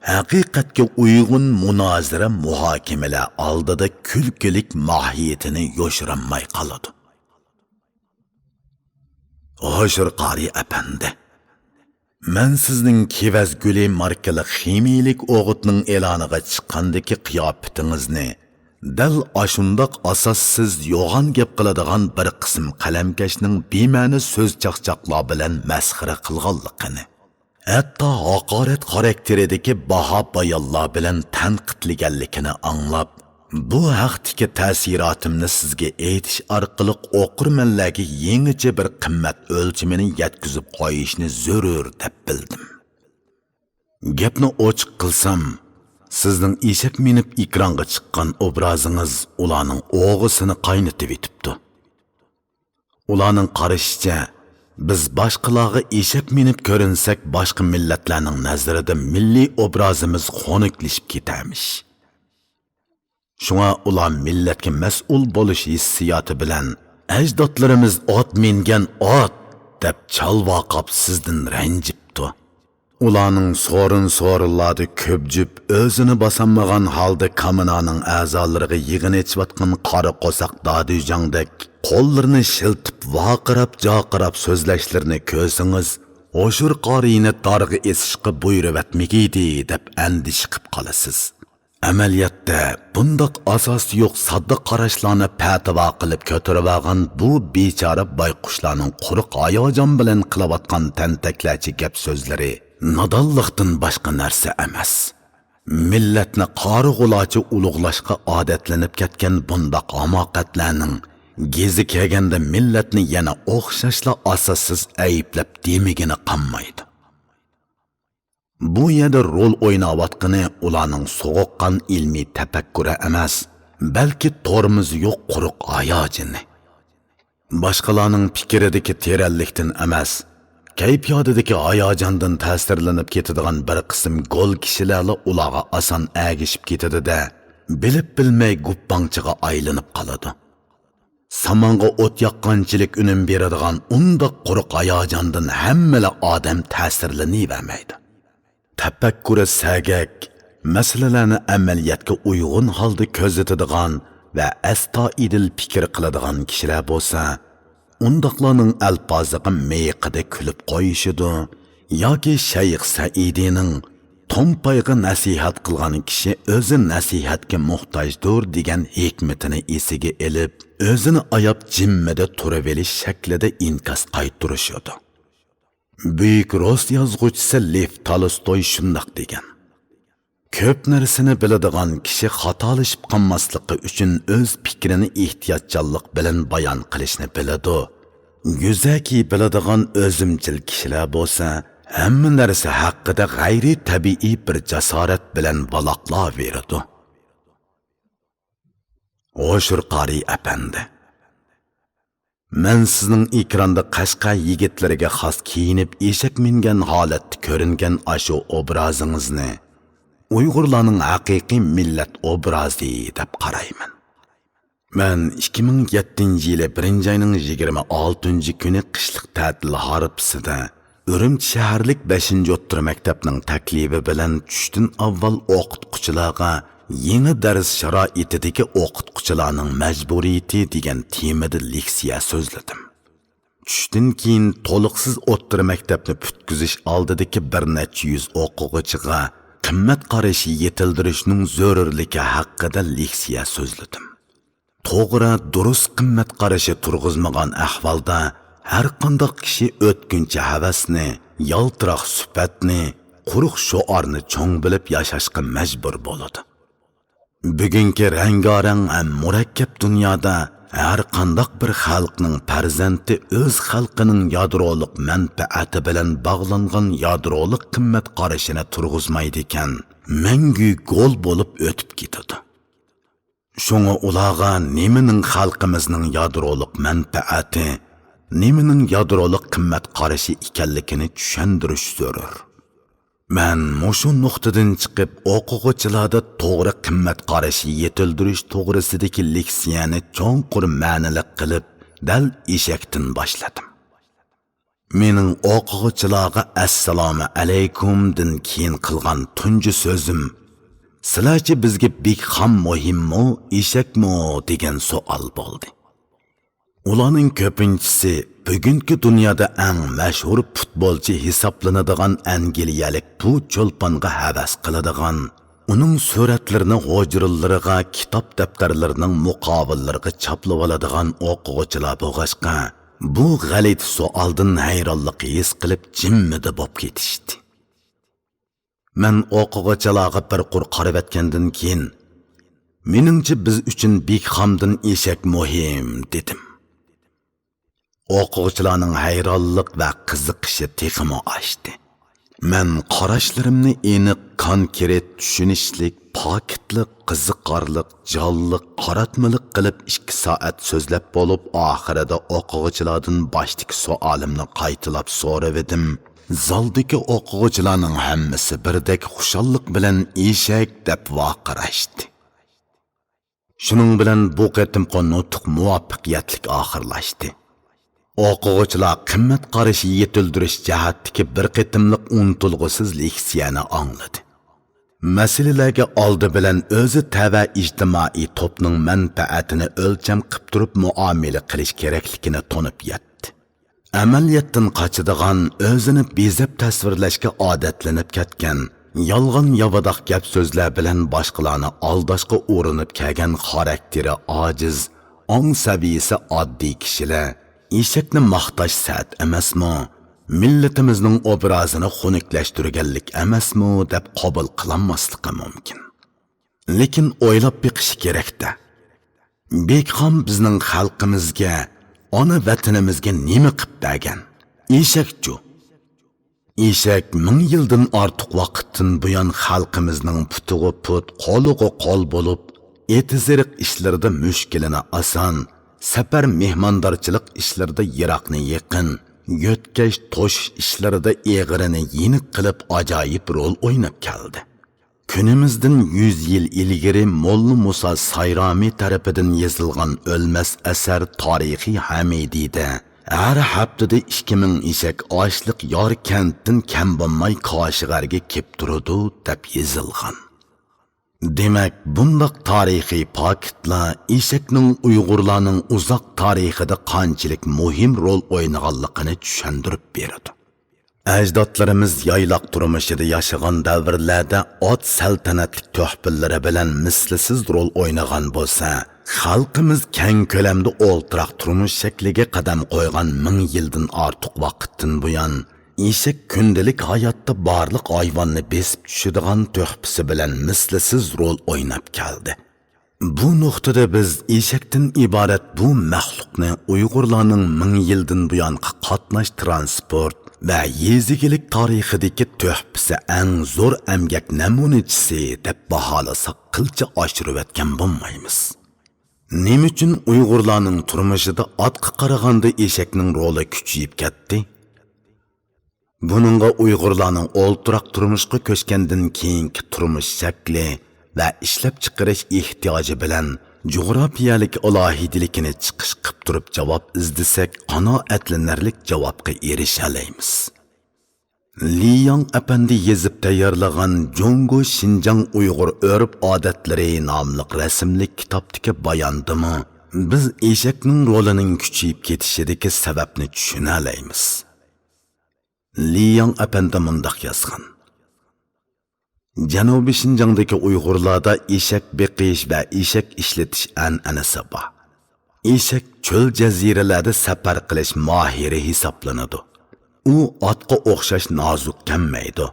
ھەقىقەتكە ئۇيغۇن مۇنازىرە، مۇھاكىمىلەر ئالدىدا كۈلكىلىك ماھىيىتىنى يوشۇرالماي قالىدۇ. ھوشۇر قارىي ئەپەندى، مەن سىزنىڭ كېۋەز گۈلى ماركىلىق خىمىيىلىك ئوغۇتنىڭ ئېلانىغا چىققاندىكى قىياپىتىڭىزنى دەل ئاشۇنداق ئاساسسىز، يوغان گەپ قىلىدىغان بىر قىسىم قەلەمكەشنىڭ بىمەنە سۆز چاقچاقلار بىلەن مەسخىرە قىلغانلىقىنى، ھەتتا ھاقارەت خاراكتېرىدىكى باھا بايانلار بىلەن تەنقىدلىگەنلىكىنى ئاڭلاپ، بۇ ھەقتىكى تەسىراتىمنى سىزگە ئېيتىش ئارقىلىق ئوقۇرمەنلەرگە يېڭىچە بىر قىممەت ئۆلچىمىنى يەتكۈزۈپ قويۇشنى زۆرۈر دەپ بىلدىم. گەپنى ئوچۇق قىلسام، سىزنىڭ ئېشەك مىنىپ ئېكرانغا چىققان ئوبرازىڭىز ئۇلارنىڭ ئوغىسىنى قاينىتىۋېتىپتۇ. ئۇلارنىڭ قارىشىچە، بىز باشقىلارغا ئېشەك مىنىپ كۆرۈنسەك، باشقا مىللەتلەرنىڭ نەزىرىدە مىللىي ئوبرازىمىز خۇنۈكلىشىپ كېتەرمىش. شۇڭا ئۇلار مىللەتكە مەسئۇل بولۇش ھېسسىياتى بىلەن، «ئەجدادلىرىمىز ئات مىنگەن ئات!» دەپ چالۋاقاپ سىزدىن رەنجىپتۇ. ئۇلارنىڭ سورۇن-سورۇنلاردا كۆبجۈپ، ئۆزىنى باسالمىغان ھالدا كامېنانىڭ ئەزالىرىغا يىغىن ئېچىۋاتقان قارا قورساق دادۈجاڭدەك قوللىرىنى شىلتىپ، ۋارقىراپ-جارقىراپ سۆزلەشلىرىنى كۆرسىڭىز، ھوشۇر قارىينى دارغا ئېسىشقا بۇيرۇۋەتمىگىيدى، دەپ ئەندىشە قىپ قالىسىز. ئەمەلىيەتتە، بۇنداق ئاساسى يوق ساددا قاراشلارنى پەتىۋا قىلىپ كۆتۈرۈۋالغان بۇ بىچارە بايقۇشلارنىڭ قۇرۇق ھاياجان بىلەن قىلىۋاتقان تەنتەكلەرچە گەپ سۆزلىرى نادانلىقتىن باشقا نەرسە ئەمەس. مىللەتنى قارىغۇلارچە ئۇلۇغلاشقا ئادەتلىنىپ كەتكەن بۇنداق ھاماقەتلەرنىڭ گېزى كەلگەندە مىللەتنى يەنە ئوخشاشلا ئاساسسىز ئەيىبلەپ دېمىگىنى قالمايدۇ. بۇ يەردە رول ئويناۋاتقىنى ئۇلارنىڭ سوغۇققان ئىلمىي تەپەككۇرى ئەمەس، بەلكى تورمۇزى يوق قۇرۇق ھاياجىنى. باشقىلارنىڭ پىكرىدىكى تېرەنلىكتىن ئەمەس، كەيپىياتىدىكى ھاياجاندىن تەسىرلىنىپ كېتىدىغان بىر قىسىم گول كىشىلەرلا ئۇلارغا ئاسان ئەگىشىپ كېتىدۇ-دە، بىلىپ بىلمەي گۇپپاڭچىغا ئايلىنىپ قالىدۇ. سامانغا ئوت ياققانچىلىك ئۈنۈم بېرىدىغان ئۇنداق قۇرۇق ھاياجاندىن ھەممىلا ئادەم تەسىرلىنىۋەرمەيدۇ. تەپەككۇرى سەگەك، مەسىلىلەرنى ئەمەلىيەتكە ئۇيغۇن ھالدا كۆزىتىدىغان ۋە ئەستايىدىل پىكىر قىلىدىغان كىشىلەر بولسا، ئۇنداقلارنىڭ ئەلپازىغا مىيىقىدە كۈلۈپ قويۇشىدۇ ياكى شەيخ سەئىدىنىڭ تومپايغا نەسىھەت قىلغان كىشى ئۆزى نەسىھەتكە موھتاجدۇر دېگەن ھېكمىتىنى ئېسىگە ئېلىپ، ئۆزىنى ئاياپ جىممىدە تۇرۇۋېلىش شەكلىدە ئىنكاس قايتۇرۇشىدۇ. بۈيۈك رۇس يازغۇچىسى لېف تالستوي شۇنداق دېگەن: «كۆپ نەرسىنى بىلىدىغان كىشى خاتالىشىپ قالماسلىقى ئۈچۈن ئۆز پىكرىنى ئېھتىياتچانلىق بىلەن بايان قىلىشنى بىلىدۇ. يۈزەكى بىلىدىغان ئۆزۈمچىل كىشىلەر بولسا، ھەممە نەرسە ھەققىدە غەيرىي تەبىئىي بىر جاسارەت بىلەن ۋالاقلاۋېرىدۇ.» ھوشۇر قارىي ئەپەندى. مەن سىزنىڭ ئېكراندا قەشقەر يىگىتلىرىگە خاس كىيىنىپ ئېشەك مىنگەن ھالەتتە كۆرۈنگەن ئاشۇ ئوبرازىڭىزنى ئۇيغۇرلارنىڭ ھەقىقىي مىللەت ئوبرازى دەپ قارايمەن. مەن ئىككى مىڭ يەتتىنچى يىلى بىرىنچى ئاينىڭ يىگىرمە ئالتىنچى كۈنى قىشلىق تەتىل ھارپىسىدە ئۈرۈمچى شەھەرلىك بەشىنچى ئوتتۇرا مەكتەپنىڭ تەكلىپى بىلەن چۈشتىن ئاۋۋال ئوقۇتقۇچىلارغا يېڭى دەرس شارائىتىدىكى ئوقۇتقۇچىلارنىڭ مەجبۇرىيىتى دېگەن تېمىدا لېكسىيە سۆزلىدىم. چۈشتىن كېيىن تولۇقسىز ئوتتۇرا مەكتەپنى پۈتكۈزۈش ئالدىدىكى بىر نەچچە يۈز ئوقۇغۇچىغا قىممەت قارىشى يېتىلدۈرۈشنىڭ زۆرۈرلۈكى ھەققىدە لېكسىيە سۆزلىدىم. توغرا، دۇرۇس قىممەت قارىشى تۇرغۇزمىغان ئەھۋالدا، ھەرقانداق كىشى ئۆتكۈنچى ھەۋەسنى، يالتىراق سۈپەتنى، قۇرۇق شوئارنى چوڭ بىلىپ ياشاشقا مەجبۇر بولىدۇ. بۈگۈنكى رەڭگارەڭ ھەم مۇرەككەپ دۇنيادا ھەرقانداق بىر خەلقنىڭ پەرزەنتى ئۆز خەلقىنىڭ يادرولۇق مەنپەئەتى بىلەن باغلانغان يادرولۇق قىممەت قارىشىنى تۇرغۇزمايدىكەن، مەڭگۈ گول بولۇپ ئۆتۈپ كېتىدۇ. شۇڭا ئۇلارغا نېمىنىڭ خەلقىمىزنىڭ يادرولۇق مەنپەئەتى، نېمىنىڭ يادرولۇق قىممەت قارىشى ئىكەنلىكىنى چۈشەندۈرۈش زۆرۈر. مەن مۇشۇ نۇقتىدىن چىقىپ، ئوقۇغۇچىلاردا توغرا قىممەت قارىشى يېتىلدۈرۈش توغرىسىدىكى لېكسىيەنى چوڭقۇر مەنىلىك قىلىپ، دەل ئېشەكتىن باشلىدىم. مېنىڭ ئوقۇغۇچىلارغا «ئەسسالامۇ ئەلەيكۇم» دىن كېيىن قىلغان تۇنجى سۆزۈم، «سىلەرچە بىزگە بىگ خام مۇھىممۇ، ئېشەكمۇ؟» دېگەن سوئال بولدى. ئۇلارنىڭ كۆپىنچىسى بۈگۈنكى دۇنيادا ئەڭ مەشھۇر پۇتبولچى ھېسابلىنىدىغان ئەنگلىيەلىك بۇ چولپانغا ھەۋەس قىلىدىغان، ئۇنىڭ سۈرەتلىرىنى ھۇجرىلىرىغا، كىتاب دەپتەرلىرىنىڭ مۇقاۋىللىرىغا چاپلىۋالىدىغان ئوقۇغۇچىلار بولغاچقا، بۇ غەلىتە سوئالدىن ھەيرانلىق ھېس قىلىپ، جىممىدە بوپ كېتىشتى. مەن ئوقۇغۇچىلارغا بىر قۇر قارىۋەتكەندىن كېيىن، «مېنىڭچە، بىز ئۈچۈن بىگ خامدىن ئېشەك مۇھىم» دېدىم. ئوقۇغۇچىلارنىڭ ھەيرانلىق ۋە قىزىقىشى تېخىمۇ ئاشتى. مەن قاراشلىرىمنى ئېنىق، كونكرېت، چۈشىنىشلىك، پاكىتلىق، قىزىقارلىق، جانلىق، قاراتمىلىق قىلىپ ئىككى سائەت سۆزلەپ بولۇپ، ئاخىرىدا ئوقۇغۇچىلاردىن باشتىكى سوئالىمنى قايتىلاپ سورىۋىدىم. زالدىكى ئوقۇغۇچىلارنىڭ ھەممىسى بىردەك خۇشاللىق بىلەن «ئېشەك» دەپ ۋارقىراشتى. شۇنىڭ بىلەن بۇ قېتىمقى نۇتۇق مۇۋەپپەقىيەتلىك ئاخىرلاشتى. ئوقۇغۇچىلار قىممەت قارىشى يېتىلدۈرۈش جەھەتتىكى بىر قېتىملىق ئۇنتۇلغۇسىز لېكسىيەنى ئاڭلىدى. مەسىلىلەرگە ئالدى بىلەن ئۆزى تەۋە ئىجتىمائىي توپنىڭ مەنپەئەتىنى ئۆلچەم قىپ تۇرۇپ مۇئامىلە قىلىش كېرەكلىكىنى تونۇپ يەتتى. ئەمەلىيەتتىن قاچىدىغان، ئۆزىنى بېزەپ تەسۋىرلەشكە ئادەتلىنىپ كەتكەن، يالغان ياۋىداق گەپ سۆزلەر بىلەن باشقىلارنى ئالداشقا ئۇرۇنۇپ كەلگەن خاراكتېرى ئاجىز، ئاڭ سەۋىيىسى ئاددىي كىشىلەر ئېشەكنى ماختاش سەت ئەمەسمۇ، مىللىتىمىزنىڭ ئوبرازىنى خۇنۈكلەشتۈرگەنلىك ئەمەسمۇ دەپ قوبۇل قىلالماسلىقى مۇمكىن. لېكىن ئويلاپ بېقىش كېرەك-دە. بېكخام بىزنىڭ خەلقىمىزگە، ئانا ۋەتىنىمىزگە نېمە قىپ بەرگەن؟ ئېشەكچۇ؟ ئېشەك مىڭ يىلدىن ئارتۇق ۋاقىتتىن بۇيان خەلقىمىزنىڭ پۇتىغا پۇت، قولىغا قول بولۇپ، ئېتىزېرىق ئىشلىرىدا مۈشكۈلىنى ئاسان، سەپەر مېھماندارچىلىق ئىشلىرىدا يىراقنى يېقىن، يۆتكەش توشۇش ئىشلىرىدا ئېغىرىنى يېنىك قىلىپ ئاجايىپ رول ئويناپ كەلدى. كۈنىمىزدىن يۈز يىل ئىلگىرى موللا مۇسا سايرامى تەرىپىدىن يېزىلغان ئۆلمەس ئەسەر تارىخى ھەمىدىدە ھەر ھەپتىدە ئىككى مىڭ ئېشەك ئاشلىق ياركەنتتىن كەم بولماي كاشغەرگە كېپ تۇرىدۇ، دەپ يېزىلغان. دېمەك، بۇنداق تارىخىي پاكىتلار ئېشەكنىڭ ئۇيغۇرلارنىڭ ئۇزاق تارىخىدا قانچىلىك مۇھىم رول ئوينىغانلىقىنى چۈشەندۈرۈپ بېرىدۇ. ئەجدادلىرىمىز يايلاق تۇرمۇشىدا ياشىغان دەۋرلەردە ئات سەلتەنەتلىك تۆھپىلىرى بىلەن مىسلىسىز رول ئوينىغان بولسا، خەلقىمىز كەڭ كۆلەمدە ئولتۇراق تۇرمۇش شەكلىگە قەدەم قويغان مىڭ يىلدىن ئارتۇق ۋاقىتتىن بۇيان، ئېشەك كۈندىلىك ھاياتتا بارلىق ھايۋاننى بېسىپ چۈشىدىغان تۆھپىسى بىلەن مىسلىسىز رول ئويناپ كەلدى. بۇ نۇقتىدا بىز ئېشەكتىن ئىبارەت بۇ مەخلۇقنى ئۇيغۇرلارنىڭ مىڭ يىلدىن بۇيانقى قاتناش، تىرانسپورت ۋە يېزا ئىگىلىك تارىخىدىكى تۆھپىسى، ئەڭ زور ئەمگەك نەمۇنىچىسى دەپ باھالىساق، قىلچە ئاشۇرۇۋەتكەن بولمايمىز. نېمە ئۈچۈن ئۇيغۇرلارنىڭ تۇرمۇشىدا ئاتقا قارىغاندا ئېشەكنىڭ رولى كۈچىيىپ كەتتى؟ بۇنىڭغا ئۇيغۇرلارنىڭ ئولتۇراق تۇرمۇشقا كۆچكەندىن كېيىنكى تۇرمۇش شەكلى ۋە ئىشلەپچىقىرىش ئېھتىياجى بىلەن جۇغراپىيەلىك ئالاھىدىلىكىنى چىقىش قىپ تۇرۇپ جاۋاب ئىزدىسەك، قانائەتلىنەرلىك جاۋابقا ئېرىشەلەيمىز. لى ياڭ ئەپەندى يېزىپ تەييارلىغان جۇڭگو شىنجاڭ ئۇيغۇر ئۆرپ-ئادەتلىرى ناملىق رەسىملىك كىتابتىكى باياندىمۇ بىز ئېشەكنىڭ رولىنىڭ كۈچىيىپ كېتىشىدىكى سەۋەبنى چۈشىنەلەيمىز. لى ياڭ ئەپەندى مۇنداق يازغان: جەنۇبىي شىنجاڭدىكى ئۇيغۇرلاردا ئېشەك بېقىش ۋە ئېشەك ئىشلىتىش ئەنئەنىسى بار. ئېشەك چۆل جەزىرىلەردە سەپەر قىلىش ماھىرى ھېسابلىنىدۇ. ئۇ ئاتقا ئوخشاش نازۇك كەممەيدۇ.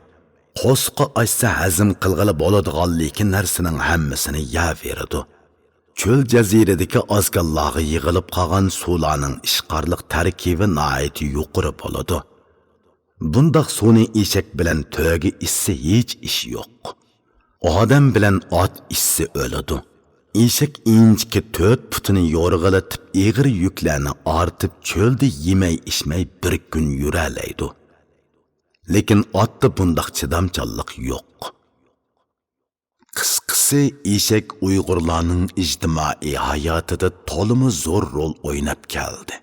قورسىقى ئاچسا، ھەزىم قىلغىلى بولىدىغانلىكى نەرسىنىڭ ھەممىسىنى يەۋېرىدۇ. چۆل جەزىرىدىكى ئازگاللارغا يىغىلىپ قالغان سۇلارنىڭ ئىشقارلىق تەركىبى ناھايىتى يۇقىرى بولىدۇ. بۇنداق سۇنى ئېشەك بىلەن تۆگە ئىچسە، ھېچ ئىش يوق. ئادەم بىلەن ئات ئىچسە، ئۆلىدۇ. ئېشەك ئىنچىكە تۆت پۇتىنى يورغىلىتىپ، ئېغىر يۈكلەرنى ئارتىپ، چۆلدە يېمەي ئىچمەي بىر كۈن يۈرەلەيدۇ. لېكىن ئاتتا بۇنداق چىدامچانلىق يوق. قىسقىسى، ئېشەك ئۇيغۇرلارنىڭ ئىجتىمائىي ھاياتىدا تولىمۇ زور رول ئويناپ كەلدى.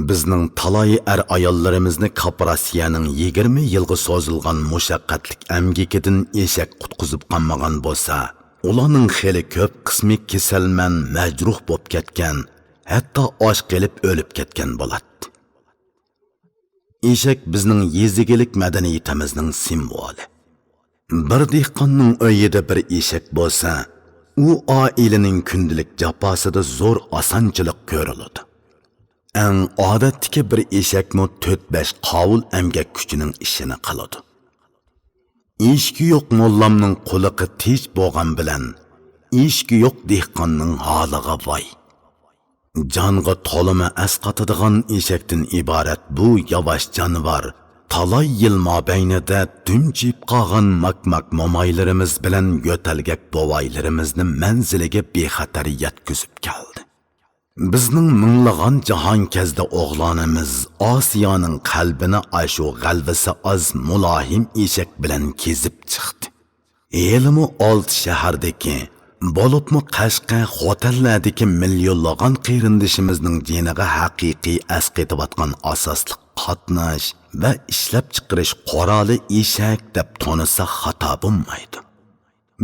بىزنىڭ تالاي ئەر-ئاياللىرىمىزنى كاپىراسىيەنىڭ يىگىرمە يىلغا سوزۇلغان مۇشەققەتلىك ئەمگىكىدىن ئېشەك قۇتقۇزۇپ قالمىغان بولسا، ئۇلارنىڭ خېلى كۆپ قىسمى كېسەلمەن، مەجرۇھ بولۇپ كەتكەن، ھەتتا ئاچ قېلىپ ئۆلۈپ كەتكەن بولاتتى. ئېشەك بىزنىڭ يېزا ئىگىلىك مەدەنىيىتىمىزنىڭ سىمۋولى. بىر دېھقاننىڭ ئۆيىدە بىر ئېشەك بولسا، ئۇ ئائىلىنىڭ كۈندىلىك جاپاسىدا زور ئاسانچىلىق كۆرۈلىدۇ. ئەڭ ئادەتتىكى بىر ئېشەكمۇ تۆت-بەش قاۋۇل ئەمگەك كۈچىنىڭ ئىشىنى قىلىدۇ. ئېشىكى يوق موللامنىڭ قۇلىقى تىج بولغان بىلەن، ئېشىكى يوق دېھقاننىڭ ھالىغا ۋاي. جانغا تولىمۇ ئەسقاتىدىغان ئېشەكتىن ئىبارەت بۇ ياۋاش جانىۋار تالاي يىل مابەينىدە دۈم جىيىپ قالغان ماك-ماك مومايلىرىمىز بىلەن يۆتەلگەك بوۋايلىرىمىزنى مەنزىلىگە بىخەتەر يەتكۈزۈپ كەلدى. بىزنىڭ مىڭلىغان جاھانكەزدە ئوغلانىمىز ئاسىيانىڭ قەلبىنى ئاشۇ غەلۋىسى ئاز مۇلايىم ئېشەك بىلەن كېزىپ چىقتى. ھېلىمۇ ئالتە شەھەردىكى، بولۇپمۇ قەشقەر، خوتەنلەردىكى مىليونلىغان قېرىندىشىمىزنىڭ جېنىغا ھەقىقىي ئەسقېتىۋاتقان ئاساسلىق قاتناش ۋە ئىشلەپچىقىرىش قورالى ئېشەك دەپ تونۇساق خاتا بولمايدۇ.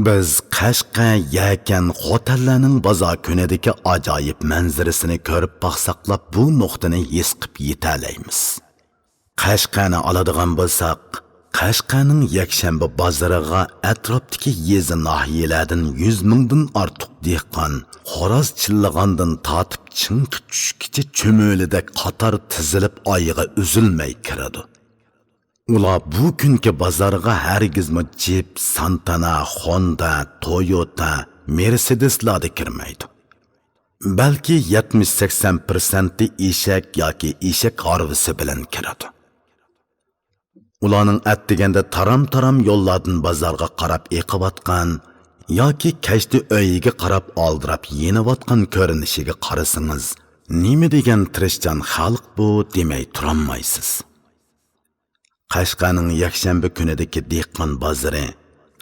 بىز قەشقەر، يەكەن، خوتەنلەرنىڭ بازار كۈنىدىكى ئاجايىپ مەنزىرىسىنى كۆرۈپ باقساقلا، بۇ نۇقتىنى ھېس قىپ يېتەلەيمىز. قەشقەرنى ئالىدىغان بولساق، قەشقەرنىڭ يەكشەنبە بازىرىغا ئەتراپتىكى يېزا ناھىيەلەردىن يۈز مىڭدىن ئارتۇق دېھقان خوراز چىللىغاندىن تارتىپ چىڭقى چۈشكىچە چۈمۈلىدەك قاتار تىزىلىپ ئايىغى ئۈزۈلمەي كىرىدۇ. ئۇلار بۇ كۈنكى بازارغا ھەرگىزمۇ جىپ، سانتانا، خوندا، تويوتا، مېرسېدېسلاردا كىرمەيدۇ. بەلكى يەتمىش سەكسەن پىرسەنتى ئېشەك ياكى ئېشەك ھارۋىسى بىلەن كىرىدۇ. ئۇلارنىڭ ئەتىگەندە تارام-تارام يوللاردىن بازارغا قاراپ ئېقىۋاتقان ياكى كەچتە ئۆيىگە قاراپ ئالدىراپ يېنىۋاتقان كۆرۈنۈشىگە قارىسىڭىز، نېمە دېگەن تىرىشچان خەلق بۇ دېمەي تۇرالمايسىز. قەشقەرنىڭ يەكشەنبە كۈنىدىكى دېھقان بازىرى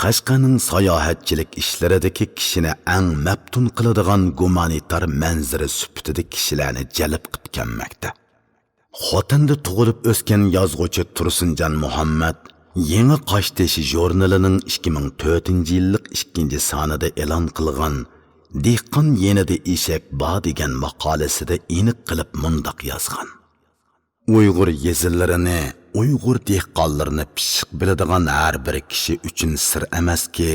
قەشقەرنىڭ ساياھەتچىلىك ئىشلىرىدىكى كىشىنى ئەڭ مەپتۇن قىلىدىغان گۇمانىتار مەنزىرە سۈپىتىدە كىشىلەرنى جەلپ قىپ كەلمەكتە. خوتەندە تۇغۇلۇپ ئۆسكەن يازغۇچى تۇرسۇنجان مۇھەممەت يېڭى قاشتېشى ژۇرنىلىنىڭ ئىككى مىڭ تۆتىنچى يىللىق ئىككىنچى سانىدا ئېلان قىلغان «دېھقان يېنىدا ئېشەك بار» دېگەن ماقالىسىدە ئېنىق قىلىپ مۇنداق يازغان: ئۇيغۇر يېزىلىرىنى، ئۇيغۇر دېھقانلىرىنى پىششىق بىلىدىغان ھەر بىر كىشى ئۈچۈن سىر ئەمەسكى،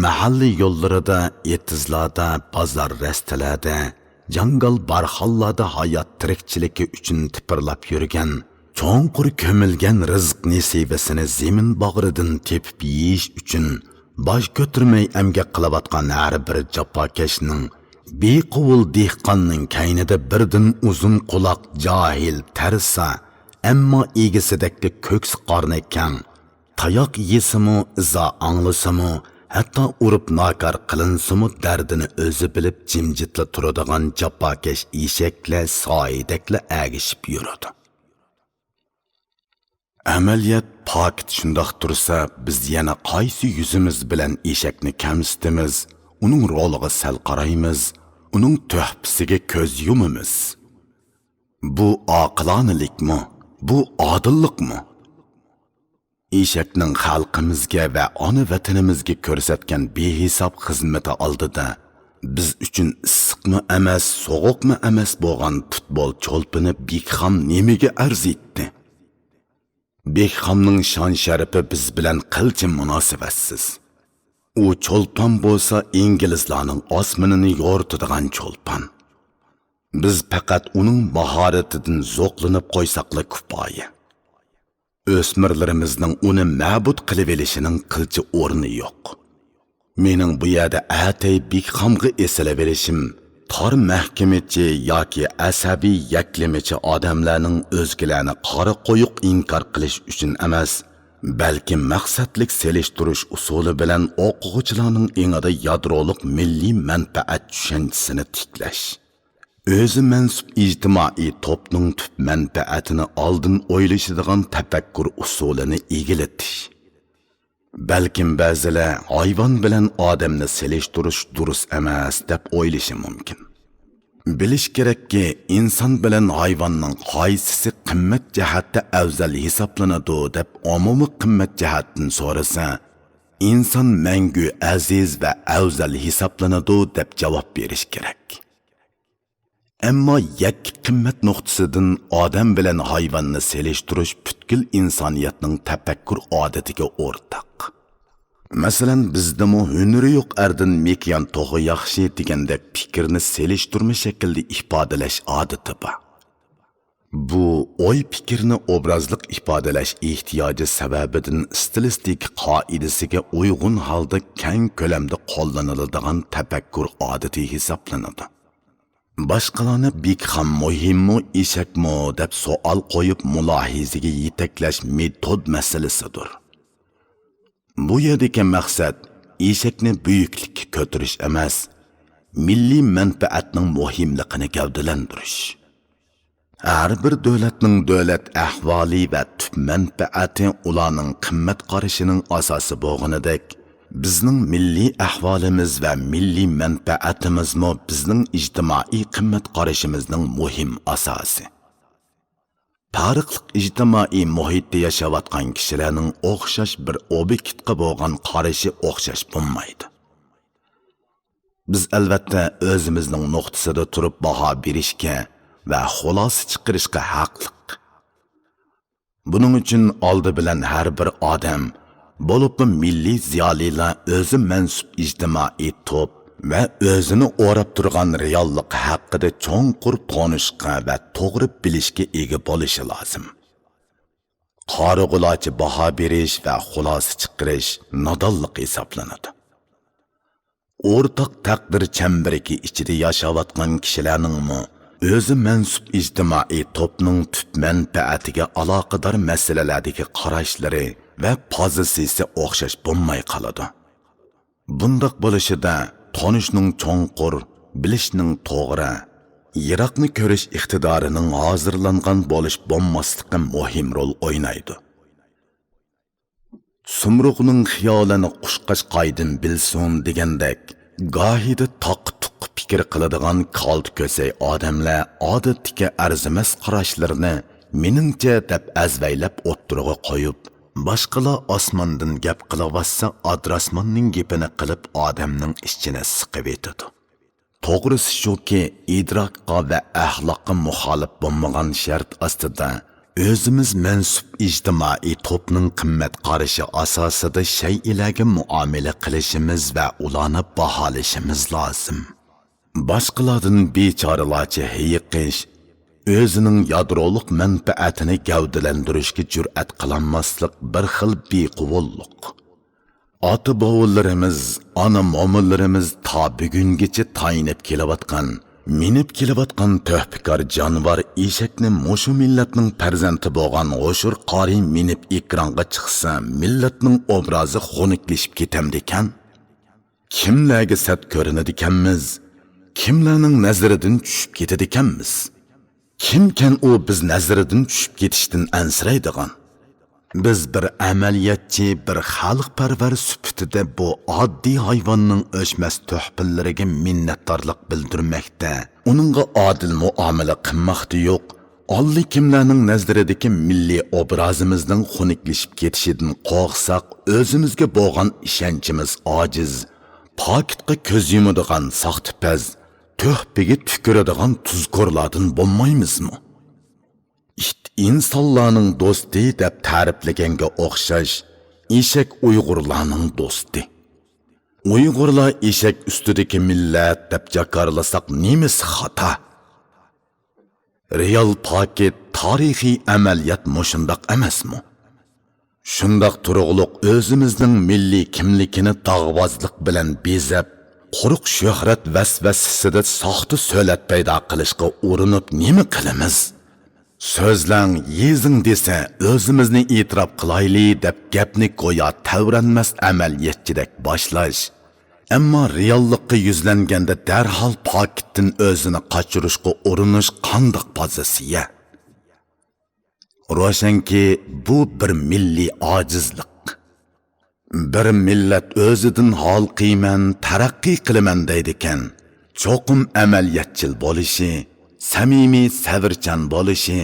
مەھەللە يوللىرىدا، ئېتىزلاردا، بازار رەستىلەردە، جاڭگال بارخانلاردا ھايات تىرىكچىلىكى ئۈچۈن تىپىرلاپ يۈرگەن، چوڭقۇر كۆمۈلگەن رىزىق نېسىۋىسىنى زېمىن باغرىدىن تېپىپ يېيىش ئۈچۈن باش كۆتۈرمەي ئەمگەك قىلىۋاتقان ھەر بىر جاپاكەشنىڭ، بىقۇۋۇل دېھقاننىڭ كەينىدە بىردىن ئۇزۇن قۇلاق، جاھىل، تەرسا، ئەمما ئىگىسىدەكلا كۆكسى قارنى كەڭ، تاياق يېسىمۇ، ئىزا ئاڭلىسىمۇ، ھەتتا ئۇرۇپ ناكار قىلىنسىمۇ، دەردىنى ئۆزى بىلىپ جىمجىتلا تۇرىدىغان جاپاكەش ئېشەكلەر سايىدەكلا ئەگىشىپ يۈرىدۇ. ئەمەلىيەت، پاكىت شۇنداق تۇرسا، بىز يەنە قايسى يۈزىمىز بىلەن ئېشەكنى كەمسىتىمىز، ئۇنىڭ رولىغا سەل قارايمىز، ئۇنىڭ تۆھپىسىگە كۆز يۇمىمىز؟ بۇ ئاقىلانىلىكمۇ؟ بۇ ئادىللىقمۇ؟ ئېشەكنىڭ خەلقىمىزگە ۋە ئانا ۋەتىنىمىزگە كۆرسەتكەن بىھېساب خىزمىتى ئالدىدا بىز ئۈچۈن ئىسسىقمۇ ئەمەس، سوغۇقمۇ ئەمەس بولغان پۇتبول چولپىنى بېكخام نېمىگە ئەرزىيتتى؟ بېكخامنىڭ شان-شەرىپى بىز بىلەن قىلچە مۇناسىۋەتسىز. ئۇ چولپان بولسا ئىنگلىزلارنىڭ ئاسمىنىنى يورۇتىدىغان چولپان. بىز پەقەت ئۇنىڭ ماھارىتىدىن زوقلىنىپ قويساقلا كۇپايە. ئۆسمۈرلىرىمىزنىڭ ئۇنى مەبۇد قىلىۋېلىشىنىڭ قىلچە ئورنى يوق. مېنىڭ بۇ يەردە ئەتەي بېكخامغا ئېسىلىۋېلىشىم تار مەھكىمىچى ياكى ئەسەبىي يەكلىمىچى ئادەملەرنىڭ ئۆزگىلەرنى قارا قويۇق ئىنكار قىلىش ئۈچۈن ئەمەس، بەلكى مەقسەتلىك سېلىشتۇرۇش ئۇسۇلى بىلەن ئوقۇغۇچىلارنىڭ ئېڭىدا يادرولۇق مىللىي مەنپەئەت چۈشەنچىسىنى تىكلەش، ئۆزى مەنسۇپ ئىجتىمائىي توپنىڭ تۈپ مەنپەئەتىنى ئالدىن ئويلىشىدىغان تەپەككۇر ئۇسۇلىنى ئىگىلىتىش. بەلكىم بەزىلەر ھايۋان بىلەن ئادەمنى سېلىشتۇرۇش دۇرۇس ئەمەس دەپ ئويلىشى مۇمكىن. بىلىش كېرەككى، ئىنسان بىلەن ھايۋاننىڭ قايسىسى قىممەت جەھەتتە ئەۋزەل ھېسابلىنىدۇ دەپ ئومۇمىي قىممەت جەھەتتىن سورىسا، ئىنسان مەڭگۈ ئەزىز ۋە ئەۋزەل ھېسابلىنىدۇ دەپ جاۋاب بېرىش كېرەك. ئەمما يەككە قىممەت نۇقتىسىدىن ئادەم بىلەن ھايۋاننى سېلىشتۇرۇش پۈتكۈل ئىنسانىيەتنىڭ تەپەككۇر ئادىتىگە ئورتاق. مەسىلەن، بىزدىمۇ «ھۈنىرى يوق ئەردىن مېكىيان توخۇ ياخشى» دېگەندەك پىكىرنى سېلىشتۇرما شەكىلدە ئىپادىلەش ئادىتى بار. بۇ ئوي-پىكىرنى ئوبرازلىق ئىپادىلەش ئېھتىياجى سەۋەبىدىن ئىستىلىستىكا قائىدىسىگە ئۇيغۇن ھالدا كەڭ كۆلەمدە قوللىنىلىدىغان تەپەككۇر ئادىتى ھېسابلىنىدۇ. باشقىلارنى بېكخام مۇھىممۇ، ئېشەكمۇ دەپ سوئال قويۇپ، مۇلاھىزىگە يېتەكلەش مېتود مەسىلىسىدۇر. بۇ يەردىكى مەقسەت ئېشەكنى بۈيۈكلۈككە كۆتۈرۈش ئەمەس، مىللىي مەنپەئەتنىڭ مۇھىملىقىنى گەۋدىلەندۈرۈش. ھەر بىر دۆلەتنىڭ دۆلەت ئەھۋالى ۋە تۈپ مەنپەئەتى ئۇلارنىڭ قىممەت قارىشىنىڭ ئاساسى بولغىنىدەك، بىزنىڭ مىللىي ئەھۋالىمىز ۋە مىللىي مەنپەئەتىمىزمۇ بىزنىڭ ئىجتىمائىي قىممەت قارىشىمىزنىڭ مۇھىم ئاساسى. پارىقلىق ئىجتىمائىي مۇھىتتا ياشاۋاتقان كىشىلەرنىڭ ئوخشاش بىر ئوبيېكتقا بولغان قارىشى ئوخشاش بولمايدۇ. بىز، ئەلۋەتتە، ئۆزىمىزنىڭ نۇقتىسىدا تۇرۇپ باھا بېرىشكە ۋە خۇلاسە چىقىرىشقا ھەقلىق. بۇنىڭ ئۈچۈن ئالدى بىلەن ھەر بىر ئادەم، بولۇپمۇ مىللىي زىيالىيلار ئۆزى مەنسۇپ ئىجتىمائىي توپ ۋە ئۆزىنى ئوراپ تۇرغان رېئاللىق ھەققىدە چوڭقۇر تونۇشقا ۋە توغرا بىلىشكە ئىگە بولۇشى لازىم. قارىغۇلارچە باھا بېرىش ۋە خۇلاسە چىقىرىش نادانلىق ھېسابلىنىدۇ. ئورتاق تەقدىر چەمبىرىكى ئىچىدە ياشاۋاتقان كىشىلەرنىڭمۇ ئۆزى مەنسۇپ ئىجتىمائىي توپنىڭ تۈپ مەنپەئەتىگە ئالاقىدار مەسىلىلەردىكى قاراشلىرى ۋە پوزىتسىيىسى ئوخشاش بولماي قالىدۇ. بۇنداق بولۇشىدا تونۇشنىڭ چوڭقۇر، بىلىشنىڭ توغرا، يىراقنى كۆرۈش ئىقتىدارىنىڭ ھازىرلانغان بولۇش بولماسلىقى مۇھىم رول ئوينايدۇ. سۇمرۇغنىڭ خىيالىنى قۇشقاچ قايدىن بىلسۇن دېگەندەك، گاھىدا تاققا تۇققا پىكىر قىلىدىغان كالتە كۆسەي ئادەملەر ئادەتتىكى ئەرزىمەس قاراشلىرىنى مېنىڭچە دەپ ئەزۋەيلەپ ئوتتۇرىغا قويۇپ، باشقىلار ئاسماندىن گەپ قىلىۋاتسا، ئادراسماننىڭ گېپىنى قىلىپ، ئادەمنىڭ ئىچىنى سىقىۋېتىدۇ. توغرىسى شۇكى، ئىدراكقا ۋە ئەخلاققا مۇخالىپ بولمىغان شەرت ئاستىدا، ئۆزىمىز مەنسۇپ ئىجتىمائىي توپنىڭ قىممەت قارىشى ئاساسىدا شەيئىلەرگە مۇئامىلە قىلىشىمىز ۋە ئۇلارنى باھالىشىمىز لازىم. باشقىلاردىن بىچارىلارچە ھېيىقىش، ئۆزىنىڭ يادرولۇق مەنپەئەتىنى گەۋدىلەندۈرۈشكە جۈرئەت قىلالماسلىق بىر خىل بىقۇۋلۇق. ئاتا-بوۋىلىرىمىز، ئانا-مومىلىرىمىز تا بۈگۈنگىچە تايىنىپ كېلىۋاتقان، مىنىپ كېلىۋاتقان تۆھپىكار جانىۋار ئېشەكنى مۇشۇ مىللەتنىڭ پەرزەنتى بولغان ھوشۇر قارىي مىنىپ ئېكرانغا چىقسا، مىللەتنىڭ ئوبرازى خۇنۈكلىشىپ كېتەمدىكەن؟ كىملەرگە سەت كۆرۈنىدىكەنمىز؟ كىملەرنىڭ نەزىرىدىن چۈشۈپ كېتىدىكەنمىز؟ كىمكەن ئۇ بىز نەزىرىدىن چۈشۈپ كېتىشتىن ئەنسىرەيدىغان؟ بىز بىر ئەمەلىيەتچى، بىر خەلقپەرۋەر سۈپىتىدە بۇ ئاددىي ھايۋاننىڭ ئۆچمەس تۆھپىلىرىگە مىننەتدارلىق بىلدۈرمەكتە، ئۇنىڭغا ئادىل مۇئامىلە قىلماقتا يوق، ئاللىكىملەرنىڭ نەزىرىدىكى مىللىي ئوبرازىمىزنىڭ خۇنۈكلىشىپ كېتىشىدىن قورقساق، ئۆزىمىزگە بولغان ئىشەنچىمىز ئاجىز، پاكىتقا كۆز يۇمىدىغان ساختىپەز، تۆھپىگە تۈكۈرىدىغان تۇزكورلاردىن بولمايمىزمۇ؟ ئىت ئىنسانلارنىڭ دوستى دەپ تەرىپلىگەنگە ئوخشاش، ئېشەك ئۇيغۇرلارنىڭ دوستى. ئۇيغۇرلار ئېشەك ئۈستىدىكى مىللەت دەپ جاكارلىساق نېمىسى خاتا؟ رېئال پاكىت تارىخىي ئەمەلىيەت مۇشۇنداق ئەمەسمۇ؟ شۇنداق تۇرۇقلۇق ئۆزىمىزنىڭ مىللىي كىملىكىنى داغۋازلىق بىلەن بېزەپ، قۇرۇق شۆھرەت ۋەسۋەسىسىدە ساختا سۆلەت پەيدا قىلىشقا ئۇرۇنۇپ نېمە قىلىمىز؟ سۆزلەڭ، يېزىڭ دېسە، ئۆزىمىزنى ئېتىراپ قىلايلى دەپ گەپنى گويا تەۋرەنمەس ئەمەلىيەتچىدەك باشلاش، ئەمما رېئاللىققا يۈزلەنگەندە دەرھال پاكىتتىن ئۆزىنى قاچۇرۇشقا ئۇرۇنۇش قانداق پوزىتسىيە؟ روشەنكى، بۇ بىر مىللىي ئاجىزلىق. بىر مىللەت ئۆزىدىن ھالقىيمەن، تەرەققىي قىلىمەن دەيدىكەن، چوقۇم ئەمەلىيەتچىل بولۇشى، سەمىمىي، سەۋرچان بولۇشى،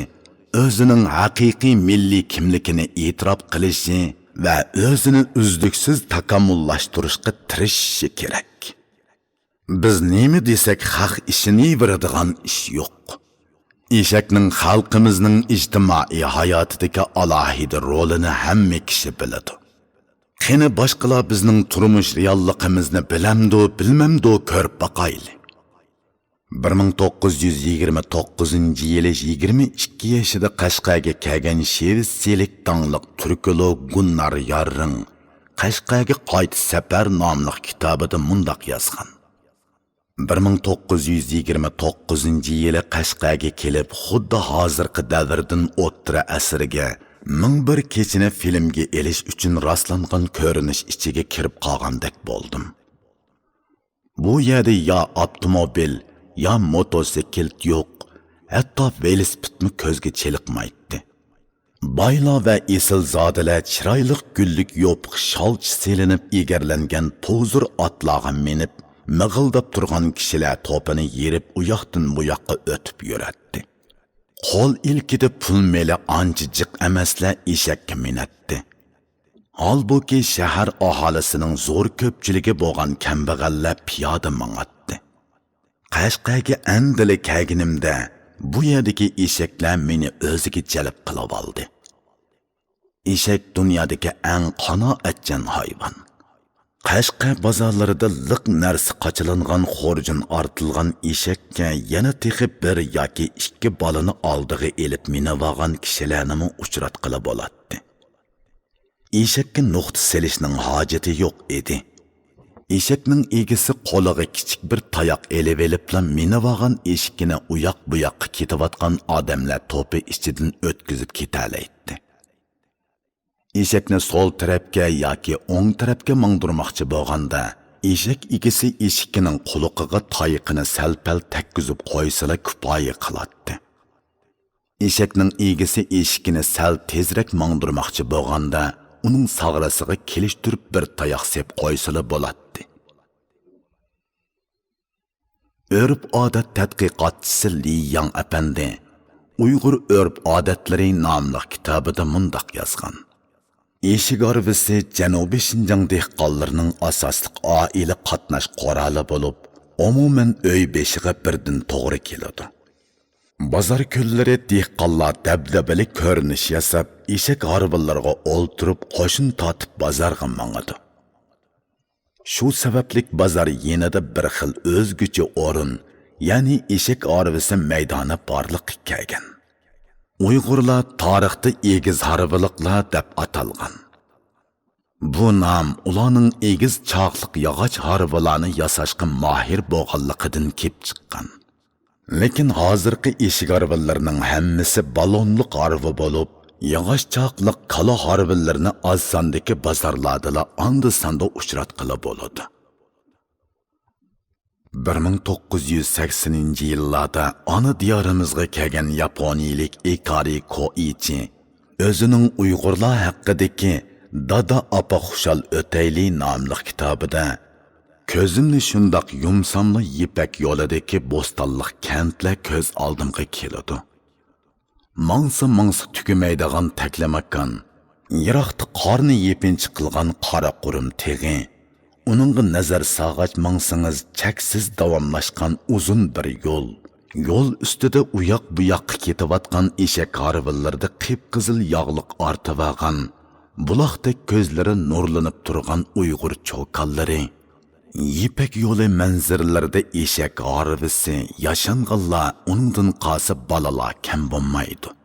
ئۆزىنىڭ ھەقىقىي مىللىي كىملىكىنى ئېتىراپ قىلىشى ۋە ئۆزىنى ئۈزلۈكسىز تاكامۇللاشتۇرۇشقا تىرىشىشى كېرەك. بىز نېمە دېسەك، خەق ئىشىنىۋېرىدىغان ئىش يوق. ئېشەكنىڭ خەلقىمىزنىڭ ئىجتىمائىي ھاياتىدىكى ئالاھىدە رولىنى ھەممە كىشى بىلىدۇ. قېنى، باشقىلار بىزنىڭ تۇرمۇش رېئاللىقىمىزنى بىلەمدۇ، بىلمەمدۇ، كۆرۈپ باقايلى. بىر مىڭ توققۇز يۈز يىگىرمە توققۇزىنچى يىلى يىگىرمە ئىككى يېشىدا قەشقەرگە كەلگەن شىۋېتسىيىلىك داڭلىق تۈركولوگ گۇننار ياررىڭ قەشقەرگە قايتىش سەپەر ناملىق كىتابىدا مۇنداق يازغان: بىر مىڭ توققۇز يۈز يىگىرمە توققۇزىنچى يىلى قەشقەرگە كېلىپ، خۇددى ھازىرقى دەۋردىن ئوتتۇرا ئەسىرگە مىڭ بىر كېچىنى فىلىمگە ئېلىش ئۈچۈن راسلانغان كۆرۈنۈش ئىچىگە كىرىپ قالغاندەك بولدۇم. بۇ يەردە يا ئاپتوموبىل، يا موتوسىكلىت يوق، ھەتتا ۋېلىسىپىتمۇ كۆزگە چېلىقمايتتى. بايلار ۋە ئېسىلزادىلەر چىرايلىق گۈللۈك يوپۇق شالچە سېلىنىپ ئېگەرلەنگەن پوزۇر ئاتلارغا مىنىپ، مىغىلداپ تۇرغان كىشىلەر توپىنى يېرىپ، ئۇياقتىن بۇياققا ئۆتۈپ يۈرەتتى. قول ئىلكىدە پۇل مېلى ئانچە جىق ئەمەسلەر ئېشەككە مىنەتتى. ھالبۇكى، شەھەر ئاھالىسىنىڭ زور كۆپچىلىكى بولغان كەمبەغەللەر پىيادە ماڭاتتى. قەشقەرگە ئەمدىلا كەلگىنىمدە، بۇ يەردىكى ئېشەكلەر مېنى ئۆزىگە جەلپ قىلىۋالدى. ئېشەك دۇنيادىكى ئەڭ قانائەتچان ھايۋان. قەشقەر بازارلىرىدا لىق نەرسە قاچىلانغان، خورجۇن ئارتىلغان ئېشەككە يەنە تېخى بىر ياكى ئىككى بالىنى ئالدىغا ئېلىپ مىنىۋالغان كىشىلەرنىمۇ ئۇچراتقىلى بولاتتى. ئېشەككە نۇقتا سېلىشنىڭ ھاجىتى يوق ئىدى. ئېشەكنىڭ ئىگىسى قولىغا كىچىك بىر تاياق ئېلىۋېلىپلا، مىنىۋالغان ئېشىكىنى ئۇياق-بۇياققا كېتىۋاتقان ئادەملەر توپى ئىچىدىن ئۆتكۈزۈپ كېتەلەيتتى. ئېشەكنى سول تەرەپكە ياكى ئوڭ تەرەپكە ماڭدۇرماقچى بولغاندا، ئېشەك ئىگىسى ئېشىكىنىڭ قۇلىقىغا تايىقىنى سەل-پەل تەگكۈزۈپ قويسىلا كۇپايە قىلاتتى. ئېشەكنىڭ ئىگىسى ئېشىكىنى سەل تېزرەك ماڭدۇرماقچى بولغاندا، ئۇنىڭ ساغرىسىغا كېلىشتۈرۈپ بىر تاياق سېپ قويسىلا بولاتتى. ئۆرپ-ئادەت تەتقىقاتچىسى لى ياڭ ئەپەندى ئۇيغۇر ئۆرپ-ئادەتلىرى ناملىق كىتابىدا مۇنداق يازغان: ئېشەك ھارۋىسى جەنۇبىي شىنجاڭ دېھقانلىرىنىڭ ئاساسلىق ئائىلە قاتناش قورالى بولۇپ، ئومۇمەن ئۆي بېشىغا بىردىن توغرا كېلىدۇ. بازار كۈنلىرى دېھقانلار دەبدەبىلىك كۆرۈنۈش ياساپ، ئېشەك ھارۋىلىرىغا ئولتۇرۇپ، قوشۇن تارتىپ بازارغا ماڭىدۇ. شۇ سەۋەبلىك بازار يېنىدا بىر خىل ئۆزگىچە ئورۇن، يەنى ئېشەك ھارۋىسى مەيدانى بارلىققا كەلگەن. ئۇيغۇرلار تارىختا ئېگىز ھارۋىلىقلار دەپ ئاتالغان. بۇ نام ئۇلارنىڭ ئېگىز چاقلىق ياغاچ ھارۋىلارنى ياساشقا ماھىر بولغانلىقىدىن كېلىپ چىققان. لېكىن ھازىرقى ئېشەك ھارۋىلىرىنىڭ ھەممىسى بالونلۇق ھارۋا بولۇپ، ياغاچ چاقلىق كالا ھارۋىلىرىنى ئاز ساندىكى بازارلاردىلا ئاندا-ساندا ئۇچراتقىلى بولىدۇ. بىر مىڭ توققۇز يۈز سەكسىنىنچى يىللاردا ئانا دىيارىمىزغا كەلگەن ياپونىيىلىك ئىكارى كوئىچى ئۆزىنىڭ ئۇيغۇرلار ھەققىدىكى دادا ئاپا خۇشال ئۆتەيلى ناملىق كىتابىدا، كۆزۈمنى شۇنداق يۇمساملا يىپەك يولىدىكى بوستانلىق كەنتلەر كۆز ئالدىمغا كېلىدۇ. ماڭسا ماڭسا تۈگىمەيدىغان تەكلىماكان، يىراقتا قارنى يېپىنچا قىلغان قارا قۇرۇم تېغى، ئۇنىڭغا نەزەر سالغاچ ماڭسىڭىز چەكسىز داۋاملاشقان ئۇزۇن بىر يول. يول ئۈستىدە ئۇياق-بۇياققا كېتىۋاتقان ئېشەك ھارۋىلىرىدا قىپقىزىل ياغلىق ئارتىۋالغان، بۇلاقتەك كۆزلىرى نۇرلىنىپ تۇرغان ئۇيغۇر چوكانلىرى. يىپەك يولى مەنزىرىلىرىدە ئېشەك ھارۋىسى، ياشانغانلار، ئۇنىڭدىن قالسا بالىلار كەم بولمايدۇ.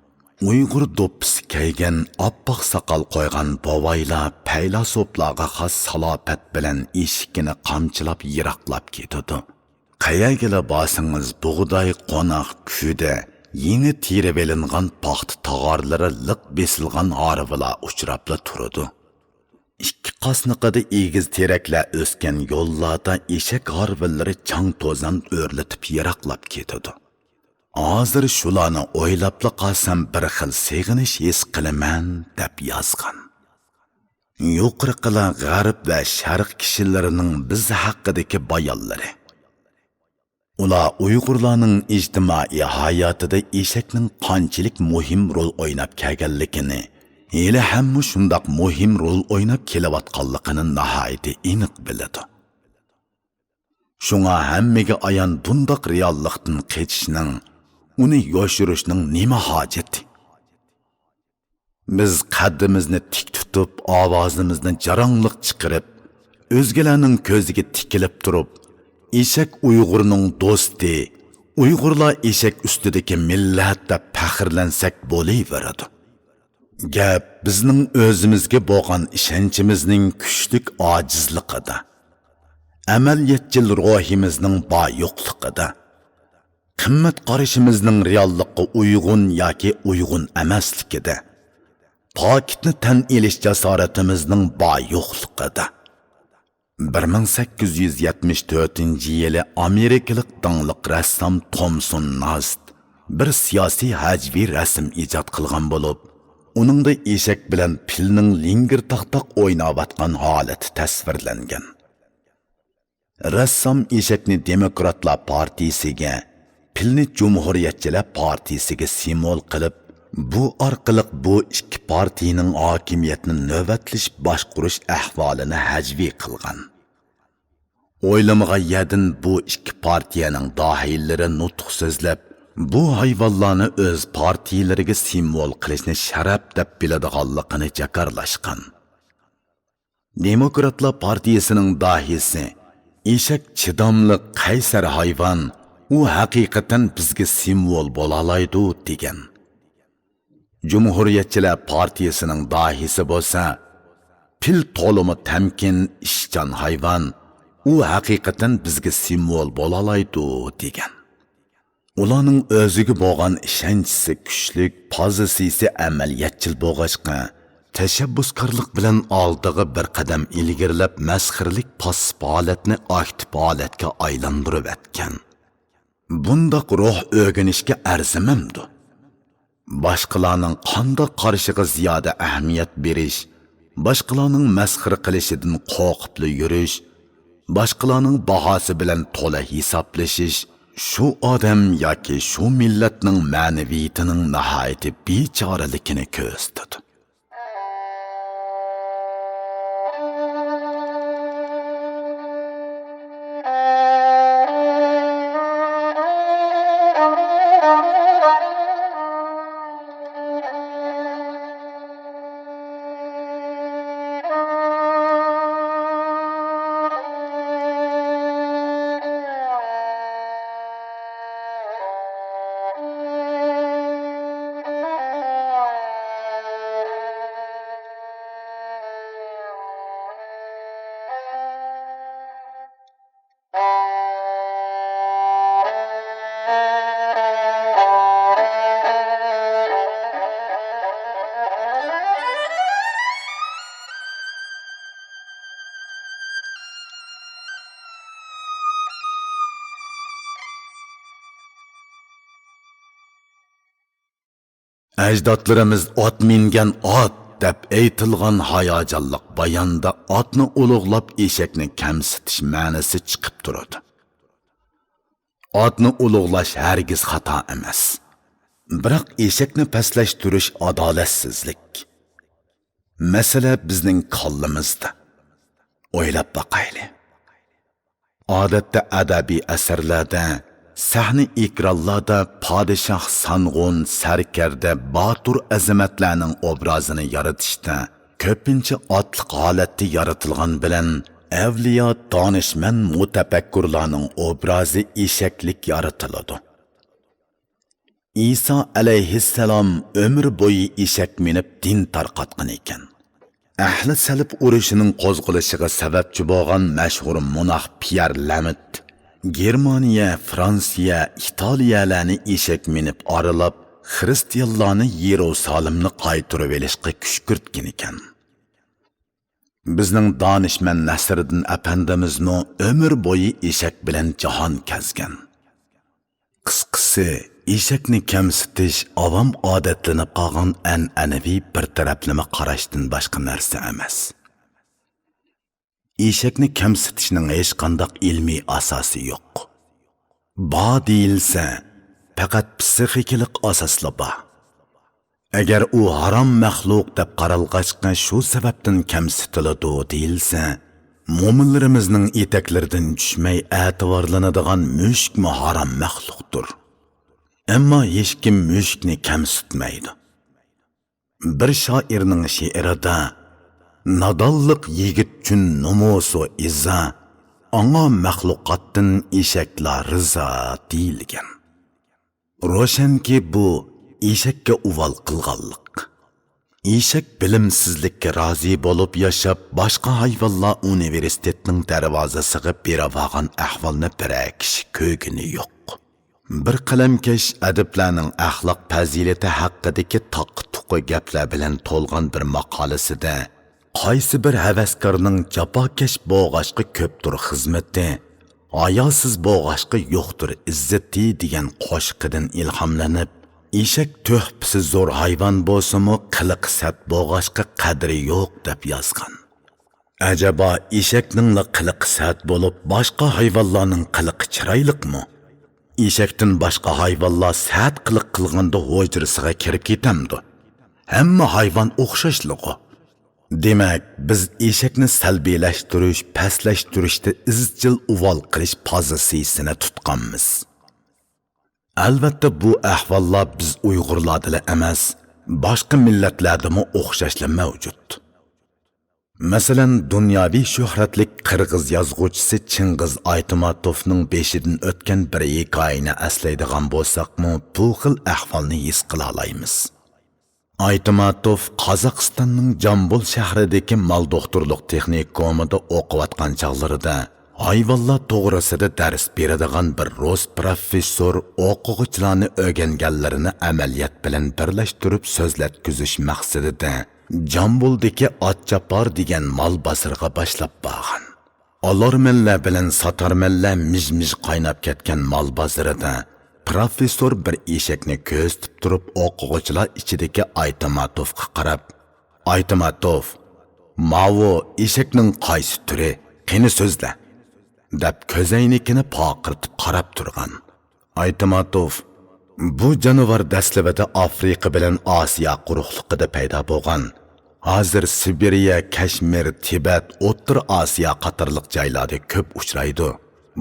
ئۇيغۇر دوپپىسى كىيگەن، ئاپئاق ساقال قويغان بوۋايلار پەيلاسوپلارغا خاس سالاپەت بىلەن ئېشىكىنى قامچىلاپ يىراقلاپ كېتىدۇ. قەيەرگىلا بارسىڭىز، بۇغداي، قوناق، كۈدە، يېڭى تېرىۋېلىنغان پاختا تاغارلىرى لىق بېسىلغان ھارۋىلار ئۇچراپلا تۇرىدۇ. ئىككى قاسنىقىدا ئېگىز تېرەكلەر ئۆسكەن يوللاردا ئېشەك ھارۋىلىرى چاڭ-توزان ئۆرلىتىپ يىراقلاپ كېتىدۇ. ھازىر شۇلارنى ئويلاپلا قالسام، بىر خىل سېغىنىش ھېس قىلىمەن، دەپ يازغان. يۇقىرىقىلار غەرب ۋە شەرق كىشىلىرىنىڭ بىز ھەققىدىكى بايانلىرى. ئۇلار ئۇيغۇرلارنىڭ ئىجتىمائىي ھاياتىدا ئېشەكنىڭ قانچىلىك مۇھىم رول ئويناپ كەلگەنلىكىنى، ھېلىھەممۇ شۇنداق مۇھىم رول ئويناپ كېلىۋاتقانلىقىنى ناھايىتى ئېنىق بىلىدۇ. شۇڭا ھەممىگە ئايان بۇنداق رېئاللىقتىن قېچىشنىڭ، ئۇنى يوشۇرۇشنىڭ نېمە ھاجىتى؟ بىز قەددىمىزنى تىك تۇتۇپ، ئاۋازىمىزنى جاراڭلىق چىقىرىپ، ئۆزگىلەرنىڭ كۆزىگە تىكىلىپ تۇرۇپ، «ئېشەك ئۇيغۇرنىڭ دوستى، ئۇيغۇرلار ئېشەك ئۈستىدىكى مىللەت» دەپ پەخىرلەنسەك بولۇۋېرىدۇ. گەپ بىزنىڭ ئۆزىمىزگە بولغان ئىشەنچىمىزنىڭ كۈچلۈك ئاجىزلىقىدا، ئەمەلىيەتچىل روھىمىزنىڭ بار يوقلۇقىدا، قىممەت قارىشىمىزنىڭ رېئاللىققا ئۇيغۇن ياكى ئۇيغۇن ئەمەسلىكىدە، پاكىتنى تەن ئېلىش جاسارىتىمىزنىڭ بار يوقلۇقىدا. بىر مىڭ سەككىز يۈز يەتمىش تۆتىنچى يىلى ئامېرىكىلىق داڭلىق رەسسام تومسون ناست بىر سىياسىي ھەجۋىي رەسىم ئىجاد قىلغان بولۇپ، ئۇنىڭدا ئېشەك بىلەن پىلنىڭ لىڭگىر تاقتاق ئويناۋاتقان ھالىتى تەسۋىرلەنگەن. رەسسام ئېشەكنى دېموكراتلار پارتىيىسىگە، پىلنى جۇمھۇرىيەتچىلەر پارتىيىسىگە سىمۋول قىلىپ، بۇ ئارقىلىق بۇ ئىككى پارتىيىنىڭ ھاكىمىيەتنى نۆۋەتلىشىپ باشقۇرۇش ئەھۋالىنى ھەجۋىي قىلغان. ئويلىمىغان يەردىن بۇ ئىككى پارتىيەنىڭ داھىيلىرى نۇتۇق سۆزلەپ، بۇ ھايۋانلارنى ئۆز پارتىيىلىرىگە سىمۋول قىلىشنى شەرەپ دەپ بىلىدىغانلىقىنى جاكارلاشقان. دېموكراتلار پارتىيىسىنىڭ داھىيسى، «ئېشەك چىداملىق، قەيسەر ھايۋان، ئۇ ھەقىقەتەن بىزگە سىمۋول بولالايدۇ» دېگەن. جۇمھۇرىيەتچىلەر پارتىيىسىنىڭ داھىيسى بولسا، «پىل تولىمۇ تەمكىن، ئىشچان ھايۋان، ئۇ ھەقىقەتەن بىزگە سىمۋول بولالايدۇ» دېگەن. ئۇلارنىڭ ئۆزىگە بولغان ئىشەنچىسى كۈچلۈك، پوزىتسىيىسى ئەمەلىيەتچىل بولغاچقا، تەشەببۇسكارلىق بىلەن ئالدىغا بىر قەدەم ئىلگىرىلەپ، مەسخىرىلىك پاسسىپ ھالەتنى ئاكتىپ ھالەتكە ئايلاندۇرۇۋەتكەن. بۇنداق روھ ئۆگىنىشكە ئەرزىمەمدۇ؟ باشقىلارنىڭ قانداق قارىشىغا زىيادە ئەھمىيەت بېرىش، باشقىلارنىڭ مەسخىرە قىلىشىدىن قورقۇپلا يۈرۈش، باشقىلارنىڭ باھاسى بىلەن تولا ھېسابلىشىش، شۇ ئادەم ياكى شۇ مىللەتنىڭ مەنىۋىيىتىنىڭ ناھايىتى بىچارىلىكىنى كۆرسىتىدۇ. ئەجدادلىرىمىز «ئات مىنگەن ئات» دەپ ئېيتىلغان ھاياجانلىق باياندا ئاتنى ئۇلۇغلاپ، ئېشەكنى كەمسىتىش مەنىسى چىقىپ تۇرىدۇ. ئاتنى ئۇلۇغلاش ھەرگىز خاتا ئەمەس. بىراق ئېشەكنى پەسلەشتۈرۈش ئادالەتسىزلىك. مەسىلە بىزنىڭ كاللىمىزدا. ئويلاپ باقايلى. ئادەتتە ئەدەبىي ئەسەرلەردە، سەھنە ئېكرانلاردا پادىشاھ، سانغۇن، سەركەردە، باتۇر، ئەزىمەتلەرنىڭ ئوبرازىنى يارىتىشتا كۆپىنچە ئاتلىق ھالەتتە يارىتىلغان بىلەن ئەۋلىيا، دانىشمەن، مۇتەپەككۇرلارنىڭ ئوبرازى ئېشەكلىك يارىتىلىدۇ. ئىسا ئەلەيھىسسالام ئۆمۈر بويى ئېشەك مىنىپ دىن تارقاتقان ئىكەن. ئەھلى سەلىپ ئۇرۇشىنىڭ قوزغىلىشىغا سەۋەبچى بولغان مەشھۇر موناھ پيېر لەمىت گېرمانىيە، فرانسىيە، ئىتالىيەلەرنى ئېشەك مىنىپ ئارىلاپ، خىرىستىيانلارنى يېرۇسالىمنى قايتۇرۇۋېلىشقا كۈشكۈرتكەن ئىكەن. بىزنىڭ دانىشمەن نەسىردىن ئەپەندىمىزمۇ ئۆمۈر بويى ئېشەك بىلەن جاھان كەزگەن. قىسقىسى، ئېشەكنى كەمسىتىش ئاۋام ئادەتلىنىپ قالغان ئەنئەنىۋى بىر تەرەپلىمە قاراشتىن باشقا نەرسە ئەمەس. ئېشەكنى كەمسىتىشنىڭ ھېچقانداق ئىلمىي ئاساسى يوق. بار دېيىلسە، پەقەت پسىخىكىلىق ئاساسلا بار. ئەگەر ئۇ ھارام مەخلۇق دەپ قارالغاچقا شۇ سەۋەبتىن كەمسىتىلىدۇ دېيىلسە، مومىنلىرىمىزنىڭ ئېتەكلىرىدىن چۈشمەي ئەتىۋارلىنىدىغان مۈشۈكمۇ ھارام مەخلۇقتۇر. ئەمما ھېچكىم مۈشۈكنى كەمسىتمەيدۇ. بىر شائىرنىڭ شېئىرىدا، «نادانلىق يىگىت چۈن نومۇسۇ ئىزا، ئاڭا مەخلۇقاتتىن ئېشەكلا رىزا» دېيىلگەن. روشەنكى، بۇ ئېشەككە ئۇۋال قىلغانلىق. ئېشەك بىلىمسىزلىككە رازى بولۇپ ياشاپ، باشقا ھايۋانلار ئۇنىۋېرسىتېتنىڭ دەرۋازىسىغا بېرىۋالغان ئەھۋالنى بىرەر كىشى كۆرگىنى يوق. بىر قەلەمكەش ئەدىبلەرنىڭ ئەخلاق پەزىلىتى ھەققىدىكى تاققا-تۇققا گەپلەر بىلەن تولغان بىر ماقالىسىدە، قايسى بىر ھەۋەسكارنىڭ جاپاكەش بولغاچقا كۆپتۇر خىزمىتى، ھاياسىز بولغاچقا يوقتۇر ئىززىتى دېگەن قوشىقىدىن ئىلھاملىنىپ، ئېشەك تۆھپىسى زور ھايۋان بولسىمۇ، قىلىقى سەت بولغاچقا قەدرى يوق دەپ يازغان. ئەجەبا، ئېشەكنىڭلا قىلىقى سەت بولۇپ، باشقا ھايۋانلارنىڭ قىلىقى چىرايلىقمۇ؟ ئېشەكتىن باشقا ھايۋانلار سەت قىلىق قىلغاندا ھۇجرىسىغا كىرىپ كېتەمدۇ؟ ھەممە ھايۋان ئوخشاشلىغۇ؟ دېمەك، بىز ئېشەكنى سەلبىيلەشتۈرۈش، پەسلەشتۈرۈشتە ئىزچىل ئۇۋال قىلىش پازىتسىيىسىنى تۇتقانمىز. ئەلۋەتتە، بۇ ئەھۋاللار بىز ئۇيغۇرلاردىلا ئەمەس، باشقا مىللەتلەردىمۇ ئوخشاشلا مەۋجۇت. مەسىلەن، دۇنياۋى شۆھرەتلىك قىرغىز يازغۇچىسى چىڭغىز ئايتماتوفنىڭ بېشىدىن ئۆتكەن بىر ھېكايىنى ئەسلەيدىغان بولساقمۇ، بۇ خىل ئەھۋالنى ھېس قىلالايمىز. ئايتماتوف قازاقىستاننىڭ جامبۇل شەھىرىدىكى مال دوختۇرلۇق تېخنىكومىدا ئوقۇۋاتقان چاغلىرىدا، ھايۋانلار توغرىسىدا دەرس بېرىدىغان بىر رۇس پروفېسسور ئوقۇغۇچىلارنى ئۆگەنگەنلىرىنى ئەمەلىيەت بىلەن بىرلەشتۈرۈپ سۆزلەتكۈزۈش مەقسىتىدە جامبۇلدىكى ئاتچاپار دېگەن مال بازىرىغا باشلاپ بارغان. ئالارمەنلەر بىلەن ساتارمەنلەر مىژ-مىژ قايناپ كەتكەن مال بازىرىدا پروفېسسور بىر ئېشەكنى كۆزىتىپ تۇرۇپ، ئوقۇغۇچىلار ئىچىدىكى ئايتماتوفقا قاراپ، «ئايتماتوف، ماۋۇ ئېشەكنىڭ قايسى تۈرى؟ قېنى سۆزلە!» دەپ كۆزەينىكىنى پارقىرىتىپ قاراپ تۇرغان. ئايتماتوف، «بۇ جانىۋار دەسلىپىدە ئافرىقا بىلەن ئاسىيا قۇرۇقلۇقىدا پەيدا بولغان. ھازىر سىبىرىيە، كەشمىر، تىبەت، ئوتتۇرا ئاسىيا قاتارلىق جايلاردا كۆپ ئۇچرايدۇ.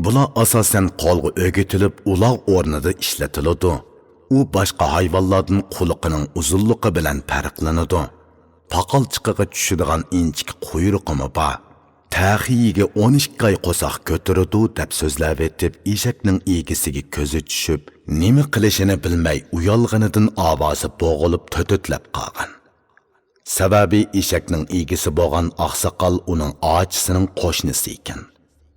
بۇلار ئاساسەن قولغا ئۆگىتىلىپ، ئۇلاغ ئورنىدا ئىشلىتىلىدۇ. ئۇ باشقا ھايۋانلاردىن قۇلىقىنىڭ ئۇزۇنلۇقى بىلەن پەرقلىنىدۇ. پاقالچىقىغا چۈشىدىغان ئىنچىكە قۇيرۇقىمۇ بار. تەخىيىگە ئون ئىككى ئاي قورساق كۆتۈرىدۇ» دەپ سۆزلەۋېتىپ، ئېشەكنىڭ ئىگىسىگە كۆزى چۈشۈپ، نېمە قىلىشىنى بىلمەي ئۇيالغىنىدىن ئاۋازى بوغۇلۇپ تۆتۈتلەپ قالغان. سەۋەبى، ئېشەكنىڭ ئىگىسى بولغان ئاقساقال ئۇنىڭ ئاچىسىنىڭ قوشنىسى ئىكەن.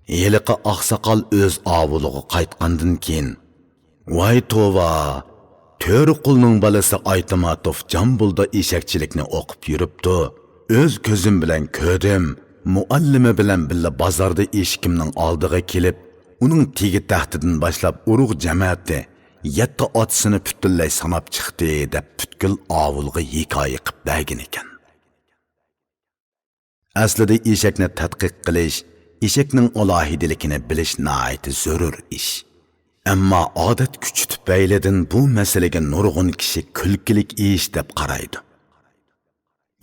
ھېلىقى ئاقساقال ئۆز ئاۋۇلىغا قايتقاندىن كېيىن، «ۋاي توۋا! تۆرە قۇلنىڭ بالىسى ئايتماتوف جامبۇلدا ئېشەكچىلىكنى ئوقۇپ يۈرۈپتۇ. ئۆز كۆزۈم بىلەن كۆردۈم. مۇئەللىمى بىلەن بىللە بازاردا ئېشىكىمنىڭ ئالدىغا كېلىپ، ئۇنىڭ تېگى تەختىدىن باشلاپ ئۇرۇق جەمەتى، يەتتە ئاتىسىنى پۈتۈنلەي ساناپ چىقتى، دەپ پۈتكۈل ئاۋۇلغا ھېكايە قىپ بەرگەن ئىكەن. ئەسلىدە ئېشەكنى تەتقىق قىلىش، ئېشەكنىڭ ئالاھىدىلىكىنى بىلىش ناھايىتى زۆرۈر ئىش. ئەمما ئادەت كۈچى تۈپەيلىدىن بۇ مەسىلىگە نۇرغۇن كىشى كۈلكىلىك ئىش دەپ قارايدۇ.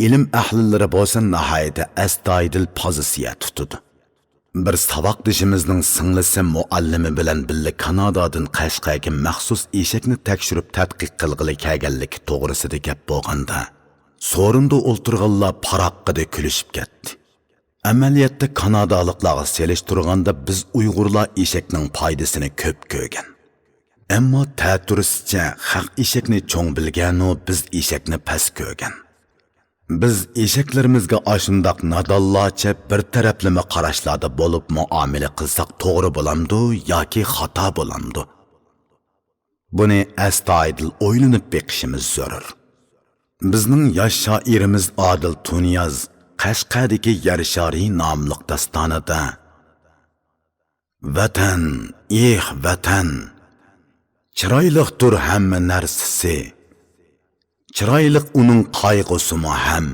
ئىلىم ئەھلىلىرى بولسا ناھايىتى ئەستايىدىل پوزىتسىيە تۇتىدۇ. بىر ساۋاقدىشىمىزنىڭ سىڭلىسى مۇئەللىمى بىلەن بىللە كانادادىن قەشقەرگە مەخسۇس ئېشەكنى تەكشۈرۈپ تەتقىق قىلغىلى كەلگەنلىكى توغرىسىدا گەپ بولغاندا، سورۇندا ئولتۇرغانلار پاراققىدە كۈلۈشۈپ كەتتى. ئەمەلىيەتتە كانادالىقلارغا سېلىشتۇرغاندا بىز ئۇيغۇرلار ئېشەكنىڭ پايدىسىنى كۆپ كۆرگەن. ئەمما تەتۈرىسىچە خەق ئېشەكنى چوڭ بىلگەنۇ، بىز ئېشەكنى پەس كۆرگەن. بىز ئېشەكلىرىمىزگە ئاشۇنداق نادانلارچە بىر تەرەپلىمە قاراشلاردا بولۇپ مۇئامىلە قىلساق توغرا بولامدۇ ياكى خاتا بولامدۇ؟ بۇنى ئەستايىدىل ئويلىنىپ بېقىشىمىز زۆرۈر. بىزنىڭ ياش شائىرىمىز ئادىل تۇنىياز قەشقەردىكى يەر شارى ناملىق داستانىدا، ۋەتەن، ئېھ، ۋەتەن! چىرايلىقتۇر ھەممە نەرسىسى. چىرايلىق ئۇنىڭ قايغۇسىمۇ ھەم.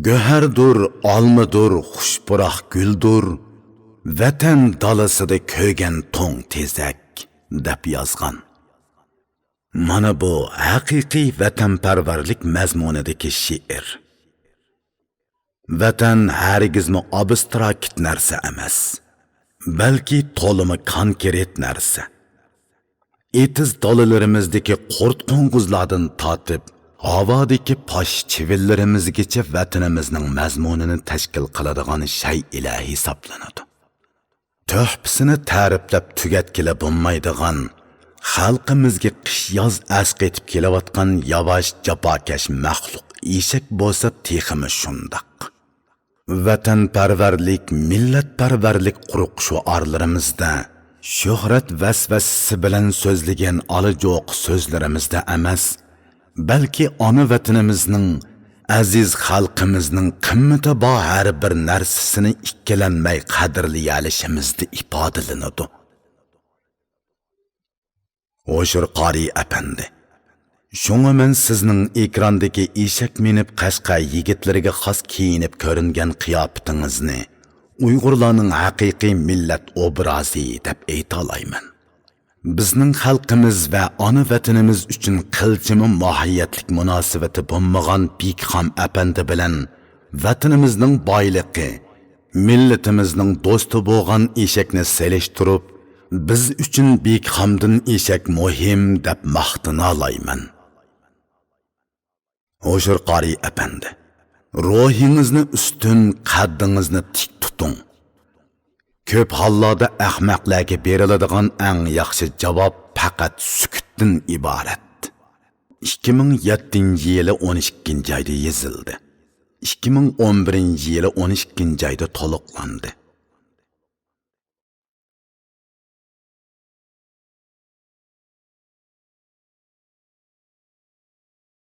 گۆھەردۇر، ئالمىدۇر، خۇش پۇراق گۈلدۇر، ۋەتەن دالىسىدا كۆرگەن توڭ تېزەك، دەپ يازغان. مانا بۇ ھەقىقىي ۋەتەنپەرۋەرلىك مەزمۇنىدىكى شېئىر. ۋەتەن ھەرگىزمۇ ئابستراكت نەرسە ئەمەس، بەلكى تولىمۇ كونكرېت نەرسە. ئېتىز دالىلىرىمىزدىكى قۇرت-قوڭغۇزلاردىن تارتىپ، ھاۋادىكى پاش چىۋىنلىرىمىزگىچە ۋەتىنىمىزنىڭ مەزمۇنىنى تەشكىل قىلىدىغان شەيئىلەر ھېسابلىنىدۇ. تۆھپىسىنى تەرىپلەپ تۈگەتكىلى بولمايدىغان، خەلقىمىزگە قىش-ياز ئەسقېتىپ كېلىۋاتقان ياۋاش، جاپاكەش مەخلۇق ئېشەك بولسا تېخىمۇ شۇنداق. ۋەتەنپەرۋەرلىك، مىللەتپەرۋەرلىك قۇرۇق شوئارلىرىمىزدا، شۆھرەت ۋەسۋەسىسى بىلەن سۆزلىگەن ئالا-جوقا سۆزلىرىمىزدە ئەمەس، بەلكى ئانا ۋەتىنىمىزنىڭ، ئەزىز خەلقىمىزنىڭ قىممىتى بار ھەر بىر نەرسىسىنى ئىككىلەنمەي قەدىرلىيەلىشىمىزدە ئىپادىلىنىدۇ. ھوشۇر قارىي ئەپەندى، شۇڭا مەن سىزنىڭ ئېكراندىكى ئېشەك مىنىپ قەشقەر يىگىتلىرىگە خاس كىيىنىپ كۆرۈنگەن قىياپىتىڭىزنى ئۇيغۇرلارنىڭ ھەقىقىي مىللەت ئوبرازى دەپ ئېيتالايمەن. بىزنىڭ خەلقىمىز ۋە ئانا ۋەتىنىمىز ئۈچۈن قىلچىمۇ ماھىيەتلىك مۇناسىۋىتى بولمىغان بىكخام ئەپەندى بىلەن ۋەتىنىمىزنىڭ بايلىقى، مىللىتىمىزنىڭ دوستى بولغان ئېشەكنى سېلىشتۇرۇپ، بىز ئۈچۈن بىكخامدىن ئېشەك مۇھىم دەپ ماختىنالايمەن. ھوشۇر قارىي ئەپەندى، روھىڭىزنى ئۈستۈن، قەددىڭىزنى تىك تۇتۇڭ. كۆپ ھاللاردا ئەخمەقلەرگە بېرىلىدىغان ئەڭ ياخشى جاۋاب پەقەت سۈكۈتتىن ئىبارەت. ئىككى مىڭ يەتتىنچى يىلى ئون ئىككىنچى ئايدا يېزىلدى. ئىككى مىڭ ئون بىرىنچى يىلى ئون ئىككىنچى ئايدا تولۇقلاندى.